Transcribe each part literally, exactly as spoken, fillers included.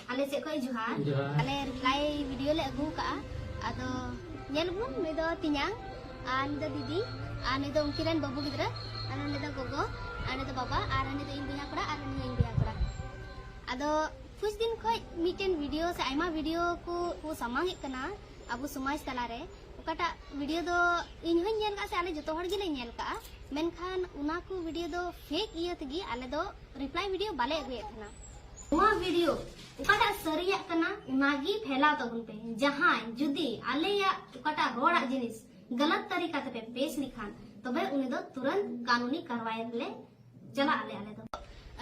ᱟᱞᱮ ᱥᱮᱫ ᱠᱷᱚᱱ ᱡᱚᱦᱟᱨ᱾ ᱡᱚᱦᱟᱨ᱾ ᱟᱞᱮ ᱨᱤᱯᱞᱟᱭ ᱵᱷᱤᱰᱤᱭᱳ ᱞᱮ ᱟᱹᱜᱩ ᱠᱟᱜᱼᱟ᱾ ᱟᱫᱚ ᱧᱮᱞ ᱵᱚᱱ, ᱱᱩᱭ ᱫᱚ ᱛᱮᱧᱟᱝ, ᱟᱨ ᱱᱩᱭ ᱫᱚ ᱫᱤᱫᱤ, ᱟᱨ ᱱᱩᱭ ᱫᱚ ᱩᱱᱠᱤᱱ ᱨᱮᱱ ᱵᱟᱹᱵᱩ ᱜᱤᱫᱽᱨᱟᱹ, ᱟᱨ ᱱᱩᱭ ᱫᱚ ᱜᱚᱜᱚ, ᱟᱨ ᱱᱩᱭ ᱫᱚ ᱵᱟᱵᱟ, ᱟᱨ ᱱᱩᱭ ᱫᱚ ᱤᱧ ᱵᱚᱭᱦᱟ ᱠᱚᱲᱟ, ᱟᱨ ᱱᱩᱭ ᱫᱚ ᱤᱧ ᱵᱚᱭᱦᱟ ᱠᱚᱲᱟ᱾ ᱟᱫᱚ ᱠᱩᱪ ᱫᱤᱱ ᱠᱷᱚᱱ ᱢᱤᱫᱴᱮᱱ ᱵᱷᱤᱰᱤᱭᱳ ᱥᱮ ᱟᱭᱢᱟ ᱵᱷᱤᱰᱤᱭᱳ ᱠᱚ, ᱠᱚ ᱥᱟᱢᱟᱝ ᱮᱫ ᱠᱟᱱᱟ ᱟᱵᱚ ᱥᱚᱢᱟᱡᱽ ᱛᱟᱞᱟᱨᱮ, ᱚᱠᱟᱴᱟᱜ ᱵᱷᱤᱰᱤᱭᱳ ᱫᱚ ᱤᱧ ᱦᱚᱸᱧ ᱧᱮᱞ ᱠᱟᱜᱼᱟ ᱥᱮ ᱟᱞᱮ ᱡᱚᱛᱚ ᱦᱚᱲ ᱜᱮᱞᱮ ᱧᱮᱞ ᱠᱟᱜᱼᱟ, ᱢᱮᱱᱠᱷᱟᱱ ᱚᱱᱟ ᱠᱚ ᱵᱷᱤᱰᱤᱭᱳ ᱫᱚ ᱯᱷᱮᱠ ᱤᱭᱟᱹ ᱛᱮᱜᱮ ᱟᱞᱮ ᱫᱚ ᱨᱤᱯᱞᱟᱭ ᱵᱷᱤᱰᱤᱭᱳ ᱵᱟᱞᱮ ᱟᱹᱜᱩᱭᱮᱫ ᱛᱟᱦᱮᱱᱟ᱾ ᱱᱚᱣᱟ ᱵᱷᱤᱰᱤᱭᱳ ᱚᱠᱟᱴᱟᱜ ᱥᱟᱹᱨᱤᱭᱟᱜ ᱠᱟᱱᱟ, ᱚᱱᱟᱜᱮ ᱯᱷᱮᱞᱟᱣ ᱛᱟᱵᱚᱱ ᱯᱮ᱾ ᱡᱟᱦᱟᱸᱭ ᱡᱩᱫᱤ ᱟᱞᱮᱭᱟᱜ ᱚᱠᱟᱴᱟᱜ ᱨᱚᱲᱟᱜ ᱡᱤᱱᱤᱥ ᱜᱟᱞᱟᱛ ᱛᱟᱹᱨᱤᱠᱟ ᱛᱮᱯᱮ ᱯᱮᱥ ᱞᱮᱠᱷᱟᱱ, ᱛᱚᱵᱮ ᱩᱱᱤ ᱫᱚ ᱛᱩᱨᱟᱹᱱᱛ ᱠᱟᱹᱱᱩᱱᱤ ᱠᱟᱨᱣᱟᱭ ᱨᱮᱞᱮ ᱪᱟᱞᱟᱜ ᱟᱞᱮ, ᱟᱞᱮ ᱫᱚ᱾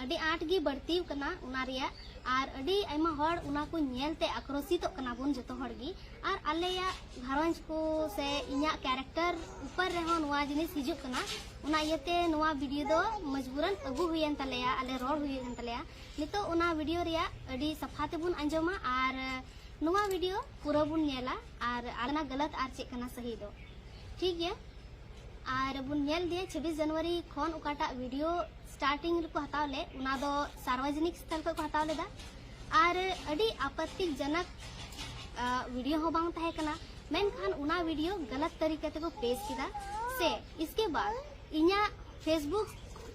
ᱟᱹᱰᱤ ᱟᱸᱴ ᱜᱮ ᱵᱟᱹᱲᱛᱤ ᱠᱟᱱᱟ ᱚᱱᱟ ᱨᱮᱭᱟᱜ, ᱟᱨ ᱟᱹᱰᱤ ᱟᱭᱢᱟ ᱦᱚᱲ ᱚᱱᱟ ᱠᱚ ᱧᱮᱞ ᱛᱮ ᱟᱠᱨᱚᱥᱤᱛᱚᱜ ᱠᱟᱱᱟ ᱵᱚᱱ ᱡᱚᱛᱚ ᱦᱚᱲ ᱜᱮ᱾ ᱟᱨ ᱟᱞᱮᱭᱟᱜ ᱜᱷᱟᱨᱚᱸᱡᱽ ᱠᱚ ᱥᱮ ᱤᱧᱟᱹᱜ ᱠᱮᱨᱮᱠᱴᱟᱨ ᱩᱯᱚᱨ ᱨᱮᱦᱚᱸ ᱱᱚᱣᱟ ᱡᱤᱱᱤᱥ ᱦᱤᱡᱩᱜ ᱠᱟᱱᱟ᱾ ᱚᱱᱟ ᱤᱭᱟᱹᱛᱮ ᱱᱚᱣᱟ ᱵᱷᱤᱰᱤᱭᱳ ᱫᱚ ᱢᱚᱡᱽᱵᱩᱨᱟᱱ ᱟᱹᱜᱩ ᱦᱩᱭᱮᱱ ᱛᱟᱞᱮᱭᱟ, ᱟᱞᱮ ᱨᱚᱲ ᱦᱩᱭᱮᱱ ᱛᱟᱞᱮᱭᱟ᱾ ᱱᱤᱛᱚᱜ ᱚᱱᱟ ᱵᱷᱤᱰᱤᱭᱳ ᱨᱮᱭᱟᱜ ᱟᱹᱰᱤ ᱥᱟᱯᱷᱟ ᱛᱮᱵᱚᱱ ᱟᱸᱡᱚᱢᱟ ᱟᱨ ᱱᱚᱣᱟ ᱵᱷᱤᱰᱤᱭᱳ ᱯᱩᱨᱟᱹ ᱵᱚᱱ ᱧᱮᱞᱟ ᱟᱨ ᱟᱞᱮᱱᱟᱜ ᱜᱟᱞᱟᱛ ᱟᱨ ᱪᱮᱫ ᱠᱟᱱᱟ ᱥᱟᱹᱦᱤ ᱫᱚ, ᱴᱷᱤᱠ ᱜᱮᱭᱟ? ᱟᱨ ᱵᱚᱱ ᱧᱮᱞ ᱤᱫᱤᱭᱟ ᱪᱷᱟᱵᱵᱤᱥ ᱡᱟᱱᱩᱣᱟᱨᱤ ᱠᱷᱚᱱ ᱚᱠᱟᱴᱟᱜ ᱵᱷᱤᱰᱤᱭᱳ ᱥᱴᱟᱨᱴᱤᱝ ᱨᱮᱠᱚ ᱦᱟᱛᱟᱣ ᱞᱮᱫ, ᱚᱱᱟ ᱫᱚ ᱥᱟᱨᱵᱚᱡᱚᱱᱤᱠ ᱥᱛᱷᱚᱞ ᱠᱷᱚᱱ ᱠᱚ ᱦᱟᱛᱟᱣ ᱞᱮᱫᱟ᱾ ᱟᱨ ᱟᱹᱰᱤ ᱟᱯᱚᱛᱛᱤᱡᱚᱱᱚᱠ, ᱟ, ᱵᱷᱤᱰᱤᱭᱳ ᱦᱚᱸ ᱵᱟᱝ ᱛᱟᱦᱮᱸ ᱠᱟᱱᱟ, ᱢᱮᱱᱠᱷᱟᱱ ᱚᱱᱟ ᱵᱷᱤᱰᱤᱭᱳ ᱜᱟᱞᱟᱛ ᱛᱟᱹᱨᱤᱠᱟ ᱛᱮᱠᱚ ᱯᱮᱥ ᱠᱮᱫᱟ᱾ ᱥᱮ ᱤᱥᱠᱮ ᱵᱟᱫ ᱤᱧᱟᱹᱜ ᱯᱷᱮᱥᱵᱩᱠ,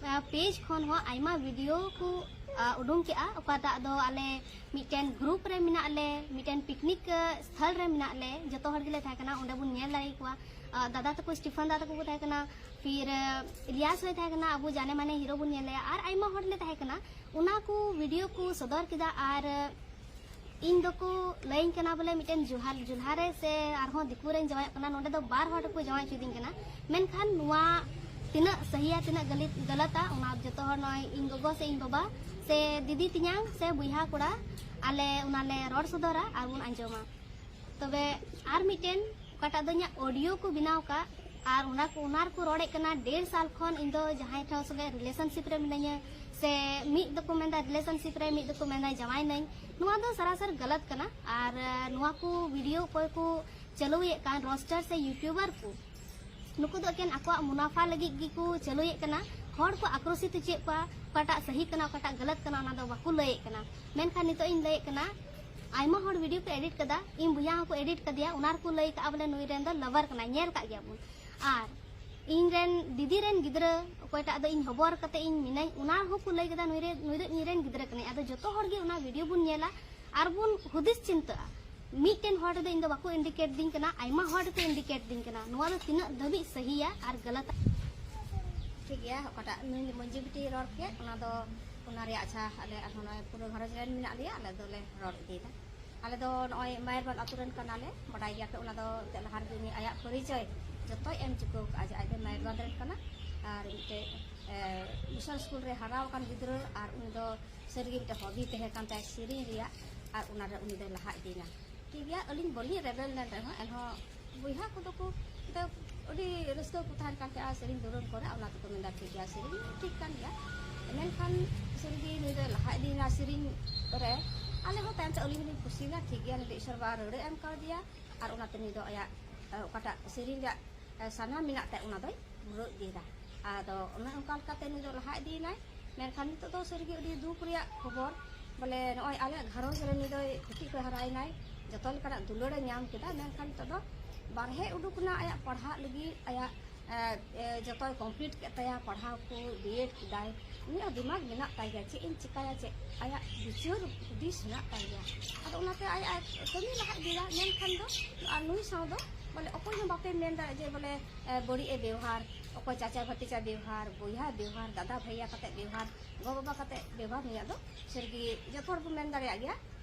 ᱟ, ᱯᱮᱡᱽ ᱠᱷᱚᱱ ᱦᱚᱸ ᱟᱭᱢᱟ ᱵᱷᱤᱰᱤᱭᱳ ᱠᱚ, ᱟ, ᱩᱰᱩᱝ ᱠᱮᱜᱼᱟ, ᱚᱠᱟᱴᱟᱜ ᱫᱚ ᱟᱞᱮ ᱢᱤᱫᱴᱮᱱ ᱜᱨᱩᱯ ᱨᱮ ᱢᱮᱱᱟᱜ ᱞᱮ, ᱢᱤᱫᱴᱮᱱ ᱯᱤᱠᱱᱤᱠ, ᱟ, ᱥᱛᱷᱚᱞ ᱨᱮ ᱢᱮᱱᱟᱜ ᱞᱮ, ᱡᱚᱛᱚ ᱦᱚᱲ ᱜᱮᱞᱮ ᱛᱟᱦᱮᱸ ᱠᱟᱱᱟ, ᱚᱸᱰᱮ ᱵᱚᱱ ᱧᱮᱞ ᱫᱟᱲᱮ ᱠᱚᱣᱟ᱾ ᱟ, ᱫᱟᱫᱟ ᱛᱟᱠᱚ, ᱥᱴᱤᱯᱷᱟᱱ ᱫᱟᱫᱟ ᱛᱟᱠᱚ ᱠᱚ ᱛᱟᱦᱮᱸ ᱠᱟᱱᱟ, ᱯᱷᱤᱨ, ᱟ, ᱤᱞᱤᱭᱟᱥ ᱦᱚᱸᱭ ᱛᱟᱦᱮᱸ ᱠᱟᱱᱟ, ᱟᱵᱚ ᱡᱟᱱᱮ ᱢᱟᱱᱮ ᱦᱤᱨᱳ ᱵᱚᱱ ᱧᱮᱞ ᱞᱮᱭᱟ, ᱟᱨ ᱟᱭᱢᱟ ᱦᱚᱲ ᱞᱮ ᱛᱟᱦᱮᱸ ᱠᱟᱱᱟ᱾ ᱚᱱᱟ ᱠᱚ ᱵᱷᱤᱰᱤᱭᱳ ᱠᱚ ᱥᱚᱫᱚᱨ ᱠᱮᱫᱟ, ᱟᱨ, ᱟ, ᱤᱧ ᱫᱚᱠᱚ ᱞᱟᱹᱭᱟᱹᱧ ᱠᱟᱱᱟ ᱵᱚᱞᱮ ᱢᱤᱫᱴᱮᱱ ᱡᱩᱞᱦᱟ, ᱡᱩᱞᱦᱟ ᱨᱮ ᱥᱮ ᱟᱨᱦᱚᱸ ᱫᱤᱠᱩ ᱨᱮᱧ ᱡᱟᱶᱟᱭᱚᱜ ᱠᱟᱱᱟ, ᱱᱚᱸᱰᱮ ᱫᱚ ᱵᱟᱨ ᱦᱚᱲ ᱠᱚ ᱡᱟᱶᱟᱭ ᱦᱚᱪᱚᱭᱫᱤᱧ ᱠᱟᱱᱟ᱾ ᱢᱮᱱᱠᱷᱟᱱ ᱱᱚᱣᱟ ᱛᱤᱱᱟᱹᱜ ᱥᱟᱹᱦᱤᱭᱟ, ᱛᱤᱱᱟᱹᱜ ᱜᱟᱹᱞᱤ-, ᱜᱟᱞᱟᱛᱟ, ᱚᱱᱟ ᱡᱚᱛᱚ ᱦᱚᱲ, ᱱᱚᱜᱼᱚᱭ ᱤᱧ ᱜᱚᱜᱚ ᱥᱮ ᱤᱧ ᱵᱟᱵᱟ ᱥᱮ ᱫᱤᱫᱤ ᱛᱮᱧᱟᱝ ᱥᱮ ᱵᱚᱭᱦᱟ ᱠᱚᱲᱟ, ᱟᱞᱮ ᱚᱱᱟᱞᱮ ᱨᱚᱲ ᱥᱚᱫᱚᱨᱟ ᱟᱨ ᱵᱚᱱ ᱟᱸᱡᱚᱢᱟ᱾ ᱛᱚᱵᱮ ᱟᱨ ᱢᱤᱫᱴᱮᱱ ᱚᱠᱟᱴᱟᱜ ᱫᱚ ᱤᱧᱟᱹᱜ ᱚᱰᱤᱭᱳ ᱠᱚ ᱵᱮᱱᱟᱣ ᱠᱟᱜ, ᱟᱨ ᱚᱱᱟ ᱠᱚ, ᱚᱱᱟ ᱨᱮᱠᱚ ᱨᱚᱲᱮᱫ ᱠᱟᱱᱟ, ᱰᱮᱲ ᱥᱟᱞ ᱠᱷᱚᱱ ᱤᱧ ᱫᱚ ᱡᱟᱦᱟᱸᱭ ᱴᱷᱮᱱ ᱥᱚᱸᱜᱮ ᱨᱤᱞᱮᱥᱚᱱᱥᱤᱯ ᱨᱮ ᱢᱤᱱᱟᱹᱧᱟ, ᱥᱮ ᱢᱤᱫ ᱫᱚᱠᱚ ᱢᱮᱱᱫᱟ ᱨᱤᱞᱮᱥᱚᱱᱥᱤᱯ ᱨᱮ, ᱢᱤᱫ ᱫᱚᱠᱚ ᱢᱮᱱᱫᱟ ᱡᱟᱶᱟᱭ ᱱᱟᱹᱧ᱾ ᱱᱚᱣᱟ ᱫᱚ ᱥᱟᱨᱟᱥᱟᱨ ᱜᱟᱞᱟᱛ ᱠᱟᱱᱟ᱾ ᱟᱨ, ᱟᱨ ᱱᱚᱣᱟ ᱠᱚ ᱵᱷᱤᱰᱤᱭᱳ ᱚᱠᱚᱭ ᱠᱚ ᱪᱟᱹᱞᱩᱭᱮᱫ ᱠᱟᱱ, ᱨᱳᱥᱴᱟᱨ ᱥᱮ ᱭᱩᱴᱩᱵᱟᱨ ᱠᱚ, ᱱᱩᱠᱩ ᱫᱚ ᱮᱠᱮᱱ ᱟᱠᱚᱣᱟᱜ ᱢᱩᱱᱟᱯᱷᱟ ᱞᱟᱹᱜᱤᱫ ᱜᱮᱠᱚ ᱪᱟᱹᱞᱩᱭᱮᱫ ᱠᱟᱱᱟ, ᱦᱚᱲ ᱠᱚ ᱟᱠᱨᱚᱥᱤᱛ ᱦᱚᱪᱚᱭᱮᱫ ᱠᱚᱣᱟ᱾ ᱚᱠᱟᱴᱟᱜ ᱥᱟᱹᱦᱤ ᱠᱟᱱᱟ, ᱚᱠᱟᱴᱟᱜ ᱜᱟᱞᱟᱛ ᱠᱟᱱᱟ, ᱚᱱᱟ ᱫᱚ ᱵᱟᱠᱚ ᱞᱟᱹᱭᱮᱫ ᱠᱟᱱᱟ᱾ ᱢᱮᱱᱠᱷᱟᱱ ᱱᱤᱛᱚᱜ ᱤᱧ ᱞᱟᱹᱭᱮᱫ ᱠᱟᱱᱟ, ᱟᱭᱢᱟ ᱦᱚᱲ ᱵᱷᱤᱰᱤᱭᱳ ᱠᱚ ᱮᱰᱤᱴ ᱠᱟᱫᱟ, ᱤᱧ ᱵᱚᱭᱦᱟ ᱦᱚᱸᱠᱚ ᱮᱰᱤᱴ ᱠᱟᱫᱮᱭᱟ, ᱚᱱᱟ ᱨᱮᱠᱚ ᱞᱟᱹᱭ ᱠᱟᱜᱼᱟ ᱵᱚᱞᱮ ᱱᱩᱭ ᱨᱮᱱ ᱫᱚ ᱞᱟᱵᱟᱨ ᱠᱟᱱᱟᱭ, ᱧᱮᱞ ᱠᱟᱜ ᱜᱮᱭᱟ ᱵᱚᱱ᱾ ᱟᱨ ᱤᱧ ᱨᱮᱱ ᱫᱤᱫᱤ ᱨᱮᱱ ᱜᱤᱫᱽᱨᱟᱹ ᱚᱠᱚᱭᱴᱟᱜ ᱫᱚ ᱤᱧ ᱦᱚᱵᱚᱨ ᱠᱟᱛᱮ ᱤᱧ ᱢᱤᱱᱟᱹᱧ, ᱚᱱᱟ ᱦᱚᱸᱠᱚ ᱞᱟᱹᱭ ᱠᱟᱫᱟ ᱱᱩᱭ ᱨᱮ, ᱱᱩᱭ ᱫᱚ ᱤᱧ ᱨᱮᱱ ᱜᱤᱫᱽᱨᱟᱹ ᱠᱟᱱᱟᱭ᱾ ᱟᱫᱚ ᱡᱚᱛᱚ ᱦᱚᱲ ᱜᱮ ᱚᱱᱟ ᱵᱷᱤᱰᱤᱭᱳ ᱵᱚᱱ ᱧᱮᱞᱟ ᱟᱨ ᱵᱚᱱ ᱦᱩᱫᱤᱥ ᱪᱤᱱᱛᱟᱹᱜᱼᱟ᱾ ᱢᱤᱫᱴᱮᱱ ᱦᱚᱲ ᱨᱮᱫᱚ ᱤᱧ ᱫᱚ ᱵᱟᱠᱚ ᱤᱱᱰᱤᱠᱮᱴ ᱫᱤᱧ ᱠᱟᱱᱟ, ᱟᱭᱢᱟ ᱦᱚᱲ ᱨᱮᱠᱚ ᱤᱱᱰᱤᱠᱮᱴ ᱫᱤᱧ ᱠᱟᱱᱟ᱾ ᱱᱚᱣᱟ ᱫᱚ ᱛᱤᱱᱟᱹᱜ ᱫᱷᱟᱹᱵᱤᱡ ᱥᱟᱹᱦᱤᱭᱟ ᱟᱨ ᱜᱟᱞᱟᱛᱟ? ᱴᱷᱤᱠ ᱜᱮᱭᱟ, ᱚᱠᱟᱴᱟᱜ ᱱᱩᱭ ᱢᱟᱹᱡᱷᱤ ᱵᱤᱴᱤ ᱨᱚᱲ ᱠᱮᱫ, ᱚᱱᱟ ᱫᱚ, ᱚᱱᱟ ᱨᱮᱭᱟᱜ, ᱟᱪᱪᱷᱟ, ᱟᱞᱮ ᱟᱨᱦᱚᱸ ᱱᱚᱜᱼᱚᱭ ᱯᱩᱨᱟᱹ ᱜᱷᱟᱨᱚᱸᱡᱽ ᱨᱮᱱ ᱢᱮᱱᱟᱜ ᱞᱮᱭᱟ, ᱟᱞᱮ ᱫᱚᱞᱮ ᱨᱚᱲ ᱤᱫᱤᱭᱮᱫᱟ᱾ ᱟᱞᱮ ᱫᱚ ᱱᱚᱜᱼᱚᱭ ᱢᱟᱭᱟᱨᱵᱟᱸᱫᱽ ᱟᱛᱳ ᱨᱮᱱ ᱠᱟᱱᱟᱞᱮ, ᱵᱟᱰᱟᱭ ᱜᱮᱭᱟᱯᱮ, ᱚᱱᱟ ᱫᱚ ᱮᱱᱛᱮᱫ ᱞᱟᱦᱟ ᱨᱮᱜᱮ ᱩᱱᱤ ᱟᱭᱟᱜ ᱯᱚᱨᱤᱪᱚᱭ ᱡᱚᱛᱚᱭ ᱮᱢ ᱪᱩᱠᱟᱹᱣ ᱠᱟᱜᱼᱟ ᱡᱮ ᱟᱡ ᱫᱚ ᱢᱟᱭᱟᱨᱵᱟᱸᱫᱽ ᱨᱮᱱ ᱠᱟᱱᱟ ᱟᱨ ᱢᱤᱫᱴᱮᱡ, ᱮ, ᱢᱤᱥᱚᱱ ᱥᱠᱩᱞ ᱨᱮ ᱦᱟᱨᱟ ᱟᱠᱟᱱ ᱜᱤᱫᱽᱨᱟᱹ, ᱟᱨ ᱩᱱᱤ ᱫᱚ ᱥᱟᱹᱨᱤᱜᱮ ᱢᱤᱫᱴᱮᱡ ᱦᱚᱵᱤ ᱛᱟᱦᱮᱸ ᱠᱟᱱ ᱛᱟᱭᱟ ᱥᱮᱨᱮᱧ ᱨᱮᱭᱟᱜ, ᱟᱨ ᱚᱱᱟᱨᱮ ᱩᱱᱤ ᱫᱚᱭ ᱞᱟᱦᱟ ᱤᱫᱤᱭᱮᱱᱟ᱾ ᱴᱷᱤᱠ ᱜᱮᱭᱟ, ᱟᱹᱞᱤᱧ ᱵᱟᱹᱞᱤᱧ ᱨᱮᱵᱮᱱ ᱞᱮᱱ ᱨᱮᱦᱚᱸ, ᱮᱱᱦᱚᱸ ᱵᱚᱭᱦᱟ ᱠᱚᱫᱚ ᱠᱚ ᱫᱚ ᱟᱹᱰᱤ ᱨᱟᱹᱥᱠᱟᱹ ᱠᱚ ᱛᱟᱦᱮᱱ ᱠᱟᱱ ᱛᱟᱦᱮᱸᱜᱼᱟ ᱥᱮᱨᱮᱧ ᱫᱩᱨᱟᱹᱝ ᱠᱚᱨᱮ, ᱚᱱᱟ ᱛᱮᱠᱚ ᱢᱮᱱᱫᱟ ᱴᱷᱤᱠ ᱜᱮᱭᱟ, ᱥᱮᱨᱮᱧ ᱴᱷᱤᱠ ᱠᱟᱱ ᱜᱮᱭᱟ᱾ ᱢᱮᱱᱠᱷᱟᱱ ᱥᱟᱹᱨᱤᱜᱮ ᱱᱩᱭ ᱫᱚᱭ ᱞᱟᱦᱟ ᱤᱫᱤᱭᱮᱱᱟ ᱥᱮᱨᱮᱧ ᱨᱮ᱾ ᱟᱞᱮ ᱦᱚᱸ ᱛᱟᱭᱚᱢ ᱛᱮ ᱟᱹᱞᱤᱧ ᱦᱚᱸᱞᱤᱧ ᱠᱩᱥᱤᱭᱮᱱᱟ, ᱴᱷᱤᱠ ᱜᱮᱭᱟ, ᱱᱩᱭ ᱫᱚ ᱤᱥᱚᱨ ᱵᱟᱵᱟ ᱨᱟᱹᱲᱮ ᱮᱢ ᱠᱟᱣᱫᱮᱭᱟ, ᱟᱨ ᱚᱱᱟᱛᱮ ᱱᱩᱭ ᱫᱚ ᱟᱭᱟᱜ, ᱮ, ᱚᱠᱟᱴᱟᱜ ᱥᱮᱨᱮᱧ ᱨᱮᱭᱟᱜ, ᱮ, ᱥᱟᱱᱟ ᱢᱮᱱᱟᱜ ᱛᱟᱭ, ᱚᱱᱟ ᱫᱚᱭ ᱯᱩᱨᱟᱹᱣ ᱤᱫᱤᱭᱮᱫᱟ᱾ ᱟᱫᱚ ᱚᱱᱮ ᱚᱱᱠᱟ ᱞᱮᱠᱟᱛᱮ ᱱᱩᱭ ᱫᱚ ᱞᱟᱦᱟ ᱤᱫᱤᱭᱮᱱᱟᱭ᱾ ᱢᱮᱱᱠᱷᱟᱱ ᱱᱤᱛᱚᱜ ᱫᱚ ᱥᱟᱹᱨᱤᱜᱮ ᱟᱹᱰᱤ ᱫᱩᱠ ᱨᱮᱭᱟᱜ ᱠᱷᱚᱵᱚᱨ, ᱵᱚᱞᱮ ᱱᱚᱜᱼᱚᱭ ᱟᱞᱮᱭᱟᱜ ᱜᱷᱟᱨᱚᱸᱡᱽ ᱨᱮ ᱱᱩᱭ ᱫᱚᱭ ᱠᱟᱹᱴᱤᱡ ᱠᱷᱚᱱ ᱦᱟᱨᱟᱭᱮᱱᱟᱭ, ᱡᱚᱛᱚ ᱞᱮᱠᱟᱱᱟᱜ ᱫᱩᱞᱟᱹᱲᱮ ᱧᱟᱢ ᱠᱮᱫᱟ, ᱢᱮᱱᱠᱷᱟᱱ ᱱᱤᱛᱚᱜ ᱫᱚ ᱵᱟᱨᱦᱮ ᱩᱰᱩᱠ ᱮᱱᱟ ᱟᱭᱟᱜ ᱯᱟᱲᱦᱟᱜ ᱞᱟᱹᱜᱤᱫ, ᱟᱭᱟᱜ, ᱮ, ᱮ, ᱡᱚᱛᱚᱭ ᱠᱚᱢᱯᱞᱤᱴ ᱠᱮᱫ ᱛᱟᱭᱟ, ᱯᱟᱲᱦᱟᱣ ᱠᱚ ᱵᱤᱭᱮᱰ ᱠᱮᱫᱟᱭ᱾ ᱩᱱᱤᱭᱟᱜ ᱫᱤᱢᱟᱜᱽ ᱢᱮᱱᱟᱜ ᱛᱟᱭ ᱜᱮᱭᱟ, ᱪᱮᱫ ᱤᱧ ᱪᱤᱠᱟᱭᱟ, ᱪᱮᱫ ᱟᱭᱟᱜ ᱵᱤᱪᱟᱹᱨ ᱦᱩᱫᱤᱥ ᱢᱮᱱᱟᱜ ᱛᱟᱭ ᱜᱮᱭᱟ᱾ ᱟᱫᱚ ᱚᱱᱟᱛᱮ ᱟᱭᱟᱜ ᱠᱟᱹᱢᱤ ᱞᱟᱦᱟ ᱤᱫᱤᱭᱮᱫᱟ᱾ ᱢᱮᱱᱠᱷᱟᱱ ᱫᱚ ᱟᱨ ᱱᱩᱭ ᱥᱟᱶ ᱫᱚ ᱵᱚᱞᱮ ᱚᱠᱚᱭ ᱦᱚᱸ ᱵᱟᱯᱮ ᱢᱮᱱ ᱫᱟᱲᱮᱭᱟᱜᱼᱟ ᱡᱮ ᱵᱚᱞᱮ, ᱮ, ᱵᱟᱹᱲᱤᱡ ᱮ ᱵᱮᱣᱦᱟᱨ, ᱚᱠᱚᱭ ᱪᱟᱪᱟ ᱵᱷᱟᱛᱤᱡᱟ ᱵᱮᱣᱦᱟᱨ, ᱵᱚᱭᱦᱟ ᱵᱮᱣᱦᱟᱨ, ᱫᱟᱫᱟ ᱵᱷᱟᱭᱭᱟ ᱠᱟᱛᱮ ᱵᱮᱣᱦᱟᱨ, ᱜᱚ ᱵᱟᱵᱟ ᱠᱟᱛᱮ ᱵᱮᱣᱦᱟᱨ, ᱱᱩᱭᱟᱜ ᱫᱚ ᱥᱟᱹᱨᱤᱜᱮ ᱡᱚᱛᱚ ᱦᱚᱲ ᱵᱚ ᱢᱮᱱ ᱫᱟᱲᱮᱭᱟᱜ ᱜᱮᱭᱟ᱾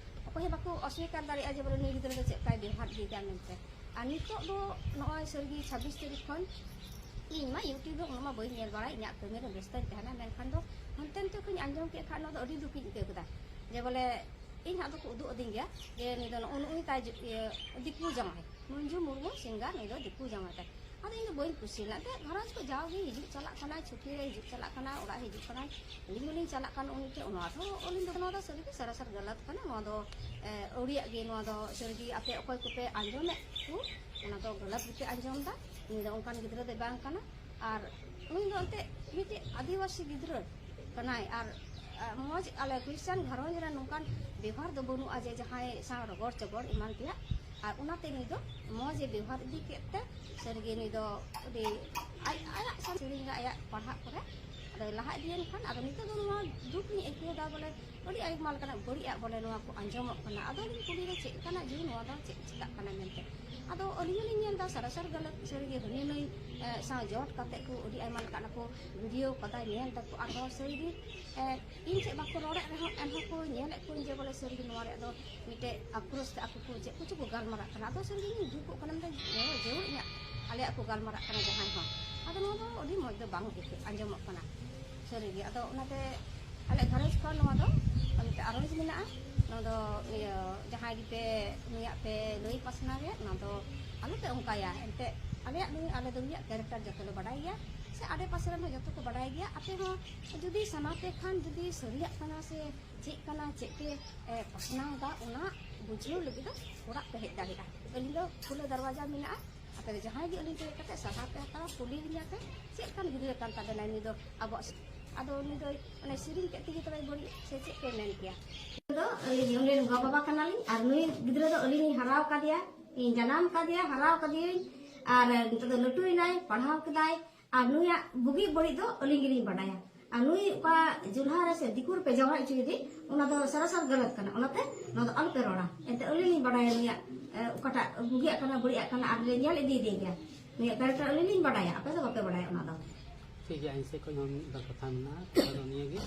ᱚᱠᱚᱭ ᱦᱚᱸ ᱵᱟᱠᱚ ᱚᱥᱣᱤᱠᱟᱨ ᱫᱟᱲᱮᱭᱟᱜᱼᱟ ᱡᱮ ᱵᱚᱞᱮ ᱱᱩᱭ ᱜᱤᱫᱽᱨᱟᱹ ᱫᱚ ᱪᱮᱫ ᱞᱮᱠᱟᱭ ᱵᱮᱣᱦᱟᱨ ᱤᱫᱤᱭᱮᱫᱟ ᱢᱮᱱᱛᱮ᱾ ᱟᱨ ᱱᱤᱛᱚᱜ ᱫᱚ ᱱᱚᱜᱼᱚᱭ ᱥᱟᱹᱨᱤᱜᱮ ᱪᱷᱟᱵᱵᱤᱥ ᱛᱟᱹᱨᱤᱠᱷ ᱠᱷᱚᱱ ᱤᱧ ᱢᱟ YouTube ᱨᱮ ᱩᱱᱟᱹᱜ ᱢᱟ ᱵᱟᱹᱧ ᱧᱮᱞ ᱵᱟᱲᱟᱭ, ᱤᱧᱟᱹᱜ ᱠᱟᱹᱢᱤ ᱨᱮ ᱵᱮᱥᱛᱚᱧ ᱛᱟᱦᱮᱱᱟ, ᱢᱮᱱᱠᱷᱟᱱ ᱫᱚ ᱦᱟᱱᱛᱮ ᱱᱟᱛᱮ ᱠᱷᱚᱱᱤᱧ ᱟᱸᱡᱚᱢ ᱠᱮᱫ ᱠᱷᱟᱱ ᱱᱚᱣᱟ ᱫᱚ ᱟᱹᱰᱤ ᱫᱩᱠᱤᱧ ᱟᱹᱭᱠᱟᱹᱣ ᱠᱮᱫᱟ᱾ ᱡᱮ ᱵᱚᱞᱮ ᱤᱧ ᱦᱟᱸᱜ ᱫᱚᱠᱚ ᱩᱫᱩᱜ ᱟᱹᱫᱤᱧ ᱜᱮᱭᱟ ᱡᱮ ᱱᱩᱭ ᱫᱚ ᱱᱚᱜᱼᱚ ᱱᱩᱜᱼᱩᱭ ᱛᱟᱭ ᱡᱩ-, ᱤᱭᱟᱹ, ᱫᱤᱠᱩ ᱡᱟᱶᱟᱭ, ᱢᱚᱧᱡᱩ ᱢᱩᱨᱢᱩ ᱥᱤᱝᱜᱟᱨ, ᱱᱩᱭ ᱫᱚ ᱫᱤᱠᱩ ᱡᱟᱶᱟᱭ ᱛᱟᱭ᱾ ᱟᱫᱚ ᱤᱧ ᱫᱚ ᱵᱟᱹᱧ ᱠᱩᱥᱤ ᱞᱮᱱᱟ᱾ ᱮᱱᱛᱮᱫ ᱜᱷᱟᱨᱚᱸᱡᱽ ᱠᱚ ᱡᱟᱣᱜᱮ ᱦᱤᱡᱩᱜ ᱪᱟᱞᱟᱜ ᱠᱟᱱᱟᱭ, ᱪᱷᱩᱴᱤ ᱨᱮ ᱦᱤᱡᱩᱜ ᱪᱟᱞᱟᱜ ᱠᱟᱱᱟᱭ, ᱚᱲᱟᱜ ᱦᱤᱡᱩᱜ ᱠᱟᱱᱟᱭ, ᱟᱹᱞᱤᱧ ᱦᱚᱸᱞᱤᱧ ᱪᱟᱞᱟᱜ ᱠᱟᱱ ᱩᱱᱤ ᱴᱷᱮᱱ᱾ ᱱᱚᱣᱟ ᱫᱚ ᱟᱹᱞᱤᱧ ᱫᱚ ᱱᱚᱣᱟ ᱫᱚ ᱥᱟᱹᱨᱤᱜᱮ ᱥᱟᱨᱟᱥᱟᱨ ᱜᱟᱞᱟᱛ ᱠᱟᱱᱟ᱾ ᱱᱚᱣᱟ ᱫᱚ, ᱮ, ᱟᱹᱣᱲᱤᱭᱟᱜ ᱜᱮ᱾ ᱱᱚᱣᱟ ᱫᱚ ᱥᱟᱹᱨᱤᱜᱮ ᱟᱯᱮ ᱚᱠᱚᱭ ᱠᱚᱯᱮ ᱟᱸᱡᱚᱢᱮᱫ ᱠᱚ, ᱚᱱᱟ ᱫᱚ ᱜᱟᱞᱟᱛ ᱜᱮᱯᱮ ᱟᱸᱡᱚᱢ ᱮᱫᱟ᱾ ᱩᱱᱤ ᱫᱚ ᱚᱱᱠᱟᱱ ᱜᱤᱫᱽᱨᱟᱹ ᱫᱚ ᱵᱟᱝ ᱠᱟᱱᱟ᱾ ᱟᱨ ᱩᱱᱤ ᱫᱚ ᱮᱱᱛᱮᱫ ᱢᱤᱫᱴᱮᱡ ᱟᱹᱫᱤᱵᱟᱹᱥᱤ ᱜᱤᱫᱽᱨᱟᱹ, ᱠᱟᱱᱟᱭ᱾ ᱟᱨ ᱟᱨ ᱢᱚᱡᱽ, ᱟᱞᱮ ᱠᱷᱨᱤᱥᱪᱟᱱ ᱜᱷᱟᱨᱚᱸᱡᱽ ᱨᱮ ᱱᱚᱝᱠᱟᱱ ᱵᱮᱣᱦᱟᱨ ᱫᱚ ᱵᱟᱹᱱᱩᱜᱼᱟ ᱡᱮ ᱡᱟᱦᱟᱸᱭ ᱥᱟᱶ ᱨᱚᱜᱚᱲ ᱪᱚᱜᱚᱲ ᱮᱢᱟᱱ ᱛᱮᱭᱟᱜ᱾ ᱟᱨ ᱚᱱᱟᱛᱮ ᱱᱩᱭ ᱫᱚ ᱢᱚᱡᱽ ᱮ ᱵᱮᱣᱦᱟᱨ ᱤᱫᱤ ᱠᱮᱫ ᱛᱮ ᱥᱟᱹᱨᱤᱜᱮ ᱱᱩᱭ ᱫᱚ ᱟᱹᱰᱤ ᱟᱡ ᱟᱭᱟᱜ ᱥᱟᱶ ᱥᱮᱨᱮᱧ ᱨᱮ ᱟᱭᱟᱜ ᱯᱟᱲᱦᱟᱜ ᱠᱚᱨᱮ ᱟᱫᱚᱭ ᱞᱟᱦᱟ ᱤᱫᱤᱭᱮᱱ ᱠᱷᱟᱱ, ᱟᱫᱚ ᱱᱤᱛᱚᱜ ᱫᱚ ᱱᱚᱣᱟ ᱫᱩᱠ ᱞᱤᱧ ᱟᱹᱭᱠᱟᱹᱣ ᱮᱫᱟ ᱵᱚᱞᱮ ᱟᱹᱰᱤ ᱟᱭᱢᱟ ᱞᱮᱠᱟᱱᱟᱜ ᱵᱟᱹᱲᱤᱡ ᱟᱜ ᱵᱚᱞᱮ ᱱᱚᱣᱟ ᱠᱚ ᱟᱸᱡᱚᱢᱚᱜ ᱠᱟᱱᱟ᱾ ᱟᱫᱚ ᱞᱤᱧ ᱠᱩᱞᱤ ᱨᱮ ᱪᱮᱫ ᱞᱮᱠᱟᱱᱟᱜ ᱡᱤᱣᱤ ᱱᱚᱣᱟ ᱫᱚ ᱪᱮᱫ ᱪᱤᱠᱟᱹᱜ ᱠᱟᱱᱟ ᱢᱮᱱᱛᱮ᱾ ᱟᱫᱚ ᱟᱹᱞᱤᱧ ᱦᱚᱸᱞᱤᱧ ᱧᱮᱞ ᱮᱫᱟ ᱥᱟᱨᱟᱥᱟᱨ ᱜᱟᱞᱟᱛ ᱥᱟᱹᱨᱤᱜᱮ ᱦᱟᱹᱱᱤ ᱱᱟᱹᱭ ᱮ, ᱥᱟᱶ ᱡᱚᱴ ᱠᱟᱛᱮ ᱠᱚ ᱟᱹᱰᱤ ᱟᱭᱢᱟ ᱞᱮᱠᱟᱱᱟᱜ ᱠᱚ ᱵᱷᱤᱰᱤᱭᱳ ᱠᱟᱫᱟ, ᱧᱮᱞ ᱫᱟᱠᱚ᱾ ᱟᱨᱦᱚᱸ ᱥᱟᱹᱨᱤᱜᱮ ᱮ, ᱤᱧ ᱴᱷᱮᱡ ᱵᱟᱠᱚ ᱨᱚᱲᱮᱫ ᱨᱮᱦᱚᱸ ᱮᱱᱦᱚᱸ ᱠᱚ ᱧᱮᱞᱮᱫ ᱠᱚᱣᱟᱧ ᱡᱮ ᱵᱚᱞᱮ ᱥᱟᱹᱨᱤᱜᱮ ᱱᱚᱣᱟ ᱨᱮᱭᱟᱜ ᱫᱚ ᱢᱤᱫᱴᱮᱡ ᱟᱠᱨᱳᱥ ᱛᱮ ᱟᱠᱚ ᱠᱚ ᱪᱮᱫ ᱠᱚᱪᱚ ᱠᱚ ᱜᱟᱞᱢᱟᱨᱟᱜ ᱠᱟᱱᱟ᱾ ᱟᱫᱚ ᱥᱟᱹᱨᱤᱜᱮ ᱤᱧ ᱫᱩᱠᱚᱜ ᱠᱟᱱᱟ, ᱢᱮᱱᱫᱟᱹᱧ ᱦᱮᱸ ᱡᱟᱹᱨᱩᱲ ᱤᱧᱟᱹᱜ ᱟᱞᱮᱭᱟᱜ ᱠᱚ ᱜᱟᱞᱢᱟᱨᱟᱜ ᱠᱟᱱᱟ ᱡᱟᱦᱟᱸᱭ ᱦᱚᱸ᱾ ᱟᱫᱚ ᱱᱚᱣᱟ ᱫᱚ ᱟᱹᱰᱤ ᱢᱚᱡᱽ ᱫᱚ ᱵᱟᱝ ᱟᱹᱭᱠᱟᱹᱜ ᱟᱸᱡᱚᱢᱚᱜ ᱠᱟᱱᱟ ᱥᱟᱹᱨᱤᱜᱮ᱾ ᱟᱫᱚ ᱚᱱᱟᱛᱮ ᱟᱞᱮ ᱜᱷᱟᱨᱚᱸᱡᱽ ᱠᱷᱚᱱ ᱱᱚᱣᱟ ᱫᱚ ᱢᱤᱫᱴᱮᱡ ᱟᱨᱚᱡᱽ ᱢᱮᱱᱟᱜᱼᱟ᱾ ᱱᱚᱣᱟ ᱫᱚ ᱤᱭᱟᱹ ᱡᱟᱦᱟᱸᱭ ᱜᱮᱯᱮ ᱱᱩᱭᱟᱜ ᱯᱮ ᱞᱟᱹᱭ ᱯᱟᱥᱱᱟᱣ ᱮᱫ, ᱱᱚᱣᱟ ᱫᱚ ᱟᱞᱚᱯᱮ ᱚᱱᱠᱟᱭᱟ᱾ ᱮᱱᱛᱮᱫ ᱟᱞᱮᱭᱟᱜ ᱱᱩᱭ ᱟᱞᱮ ᱫᱚ ᱱᱩᱭᱟᱜ ᱠᱮᱨᱮᱠᱴᱟᱨ ᱡᱚᱛᱚ ᱞᱮ ᱵᱟᱰᱟᱭ ᱜᱮᱭᱟ, ᱥᱮ ᱟᱰᱮ ᱯᱟᱥᱮ ᱨᱮᱱ ᱦᱚᱸ ᱡᱚᱛᱚ ᱠᱚ ᱵᱟᱰᱟᱭ ᱜᱮᱭᱟ᱾ ᱟᱯᱮ ᱦᱚᱸ ᱡᱩᱫᱤ ᱥᱟᱱᱟ ᱯᱮ ᱠᱷᱟᱱ, ᱡᱩᱫᱤ ᱥᱟᱹᱨᱤᱭᱟᱜ ᱠᱟᱱᱟ ᱥᱮ ᱪᱮᱫ ᱠᱟᱱᱟ, ᱪᱮᱫ ᱯᱮ ᱮ, ᱯᱟᱥᱱᱟᱣ ᱮᱫᱟ, ᱚᱱᱟ ᱵᱩᱡᱷᱟᱹᱣ ᱞᱟᱹᱜᱤᱫ ᱫᱚ ᱚᱲᱟᱜ ᱯᱮ ᱦᱮᱡ ᱫᱟᱲᱮᱭᱟᱜᱼᱟ᱾ ᱟᱹᱞᱤᱧ ᱫᱚ ᱠᱷᱩᱞᱟᱹ ᱫᱟᱨᱣᱟᱡᱟ ᱢᱮᱱᱟᱜᱼᱟ᱾ ᱟᱯᱮ ᱫᱚ ᱡᱟᱦᱟᱸᱭ ᱜᱮ ᱟᱹᱞᱤᱧ ᱴᱷᱮᱱ ᱦᱮᱡ ᱠᱟᱛᱮ ᱥᱟᱞᱦᱟ ᱯᱮ ᱦᱟᱛᱟᱣᱟ, ᱠᱩᱞᱤ ᱞᱤᱧᱟ ᱯᱮ ᱪᱮᱫ ᱞᱮᱠᱟᱱ ᱜᱤᱫᱽᱨᱟᱹ ᱠᱟᱱ ᱛᱟᱵᱮᱱᱟᱭ ᱱᱩᱭ ᱫᱚ ᱟᱵᱚᱣᱟᱜ ᱥ-, ᱟᱫᱚ ᱩᱱᱤ ᱫᱚ ᱚᱱᱮ ᱥᱮᱨᱮᱧ ᱠᱮᱫ ᱛᱮᱜᱮ ᱛᱚᱵᱮ ᱵᱟᱹᱲᱤᱡ ᱥᱮ ᱪᱮᱫ ᱯᱮ ᱢᱮᱱ ᱠᱮᱭᱟ? ᱤᱧ ᱫᱚ ᱟᱹᱞᱤᱧ ᱩᱱᱤ ᱨᱮᱱ ᱜᱚ ᱵᱟᱵᱟ ᱠᱟᱱᱟᱞᱤᱧ, ᱟᱨ ᱱᱩᱭ ᱜᱤᱫᱽᱨᱟᱹ ᱫᱚ ᱟᱹᱞᱤᱧ ᱞᱤᱧ ᱦᱟᱨᱟᱣ ᱠᱟᱫᱮᱭᱟ, ᱤᱧ ᱡᱟᱱᱟᱢ ᱠᱟᱫᱮᱭᱟ, ᱦᱟᱨᱟᱣ ᱠᱟᱫᱮᱭᱟᱹᱧ, ᱟᱨ ᱱᱤᱛᱚᱜ ᱫᱚ ᱞᱟᱹᱴᱩᱭᱮᱱᱟᱭ, ᱯᱟᱲᱦᱟᱣ ᱠᱮᱫᱟᱭ, ᱟᱨ ᱱᱩᱭᱟᱜ ᱵᱩᱜᱤ ᱵᱟᱹᱲᱤᱡ ᱫᱚ ᱟᱹᱞᱤᱧ ᱜᱮᱞᱤᱧ ᱵᱟᱰᱟᱭᱟ᱾ ᱟᱨ ᱱᱩᱭ ᱚᱠᱟ ᱡᱩᱞᱦᱟ ᱨᱮ ᱥᱮ ᱫᱤᱠᱩ ᱨᱮᱯᱮ ᱡᱟᱶᱟᱭ ᱦᱚᱪᱚᱭᱮᱫᱮ, ᱚᱱᱟ ᱫᱚ ᱥᱟᱨᱟᱥᱟᱨ ᱜᱟᱞᱟᱛ ᱠᱟᱱᱟ, ᱚᱱᱟᱛᱮ ᱱᱚᱣᱟ ᱫᱚ ᱟᱞᱚᱯᱮ ᱨᱚᱲᱟ᱾ ᱮᱱᱛᱮ ᱟᱹᱞᱤᱧ ᱞᱤᱧ ᱵᱟᱰᱟᱭᱟ ᱱᱩᱭᱟᱜ, ᱮ, ᱚᱠᱟᱴᱟᱜ ᱵᱩᱜᱤᱭᱟᱜ ᱠᱟᱱᱟ, ᱵᱟᱹᱲᱤᱡᱟᱜ ᱠᱟᱱᱟ, ᱟᱨ ᱞᱮ ᱧᱮᱞ ᱤᱫᱤᱭᱮᱫᱮ ᱜᱮᱭᱟ᱾ ᱱᱩᱭᱟᱜ ᱠᱮᱨᱮᱠᱴᱟᱨ ᱟᱹᱞᱤᱧ ᱞᱤᱧ ᱵᱟᱰᱟᱭᱟ, ᱟᱯᱮ ᱫᱚ ᱵᱟᱯᱮ ᱵᱟᱰᱟᱭᱟ ᱚᱱᱟ ᱫᱚ᱾ ᱴᱷᱤᱠ ᱜᱮᱭᱟ, ᱤᱧ ᱥᱮᱫ ᱠᱷᱚᱱ ᱦᱚᱸ ᱢᱤᱫ ᱵᱟᱨ ᱠᱟᱛᱷᱟ ᱢᱮᱱᱟᱜᱼᱟ᱾ ᱠᱟᱛᱷᱟ ᱫᱚ ᱱᱤᱭᱟᱹ ᱜᱮ,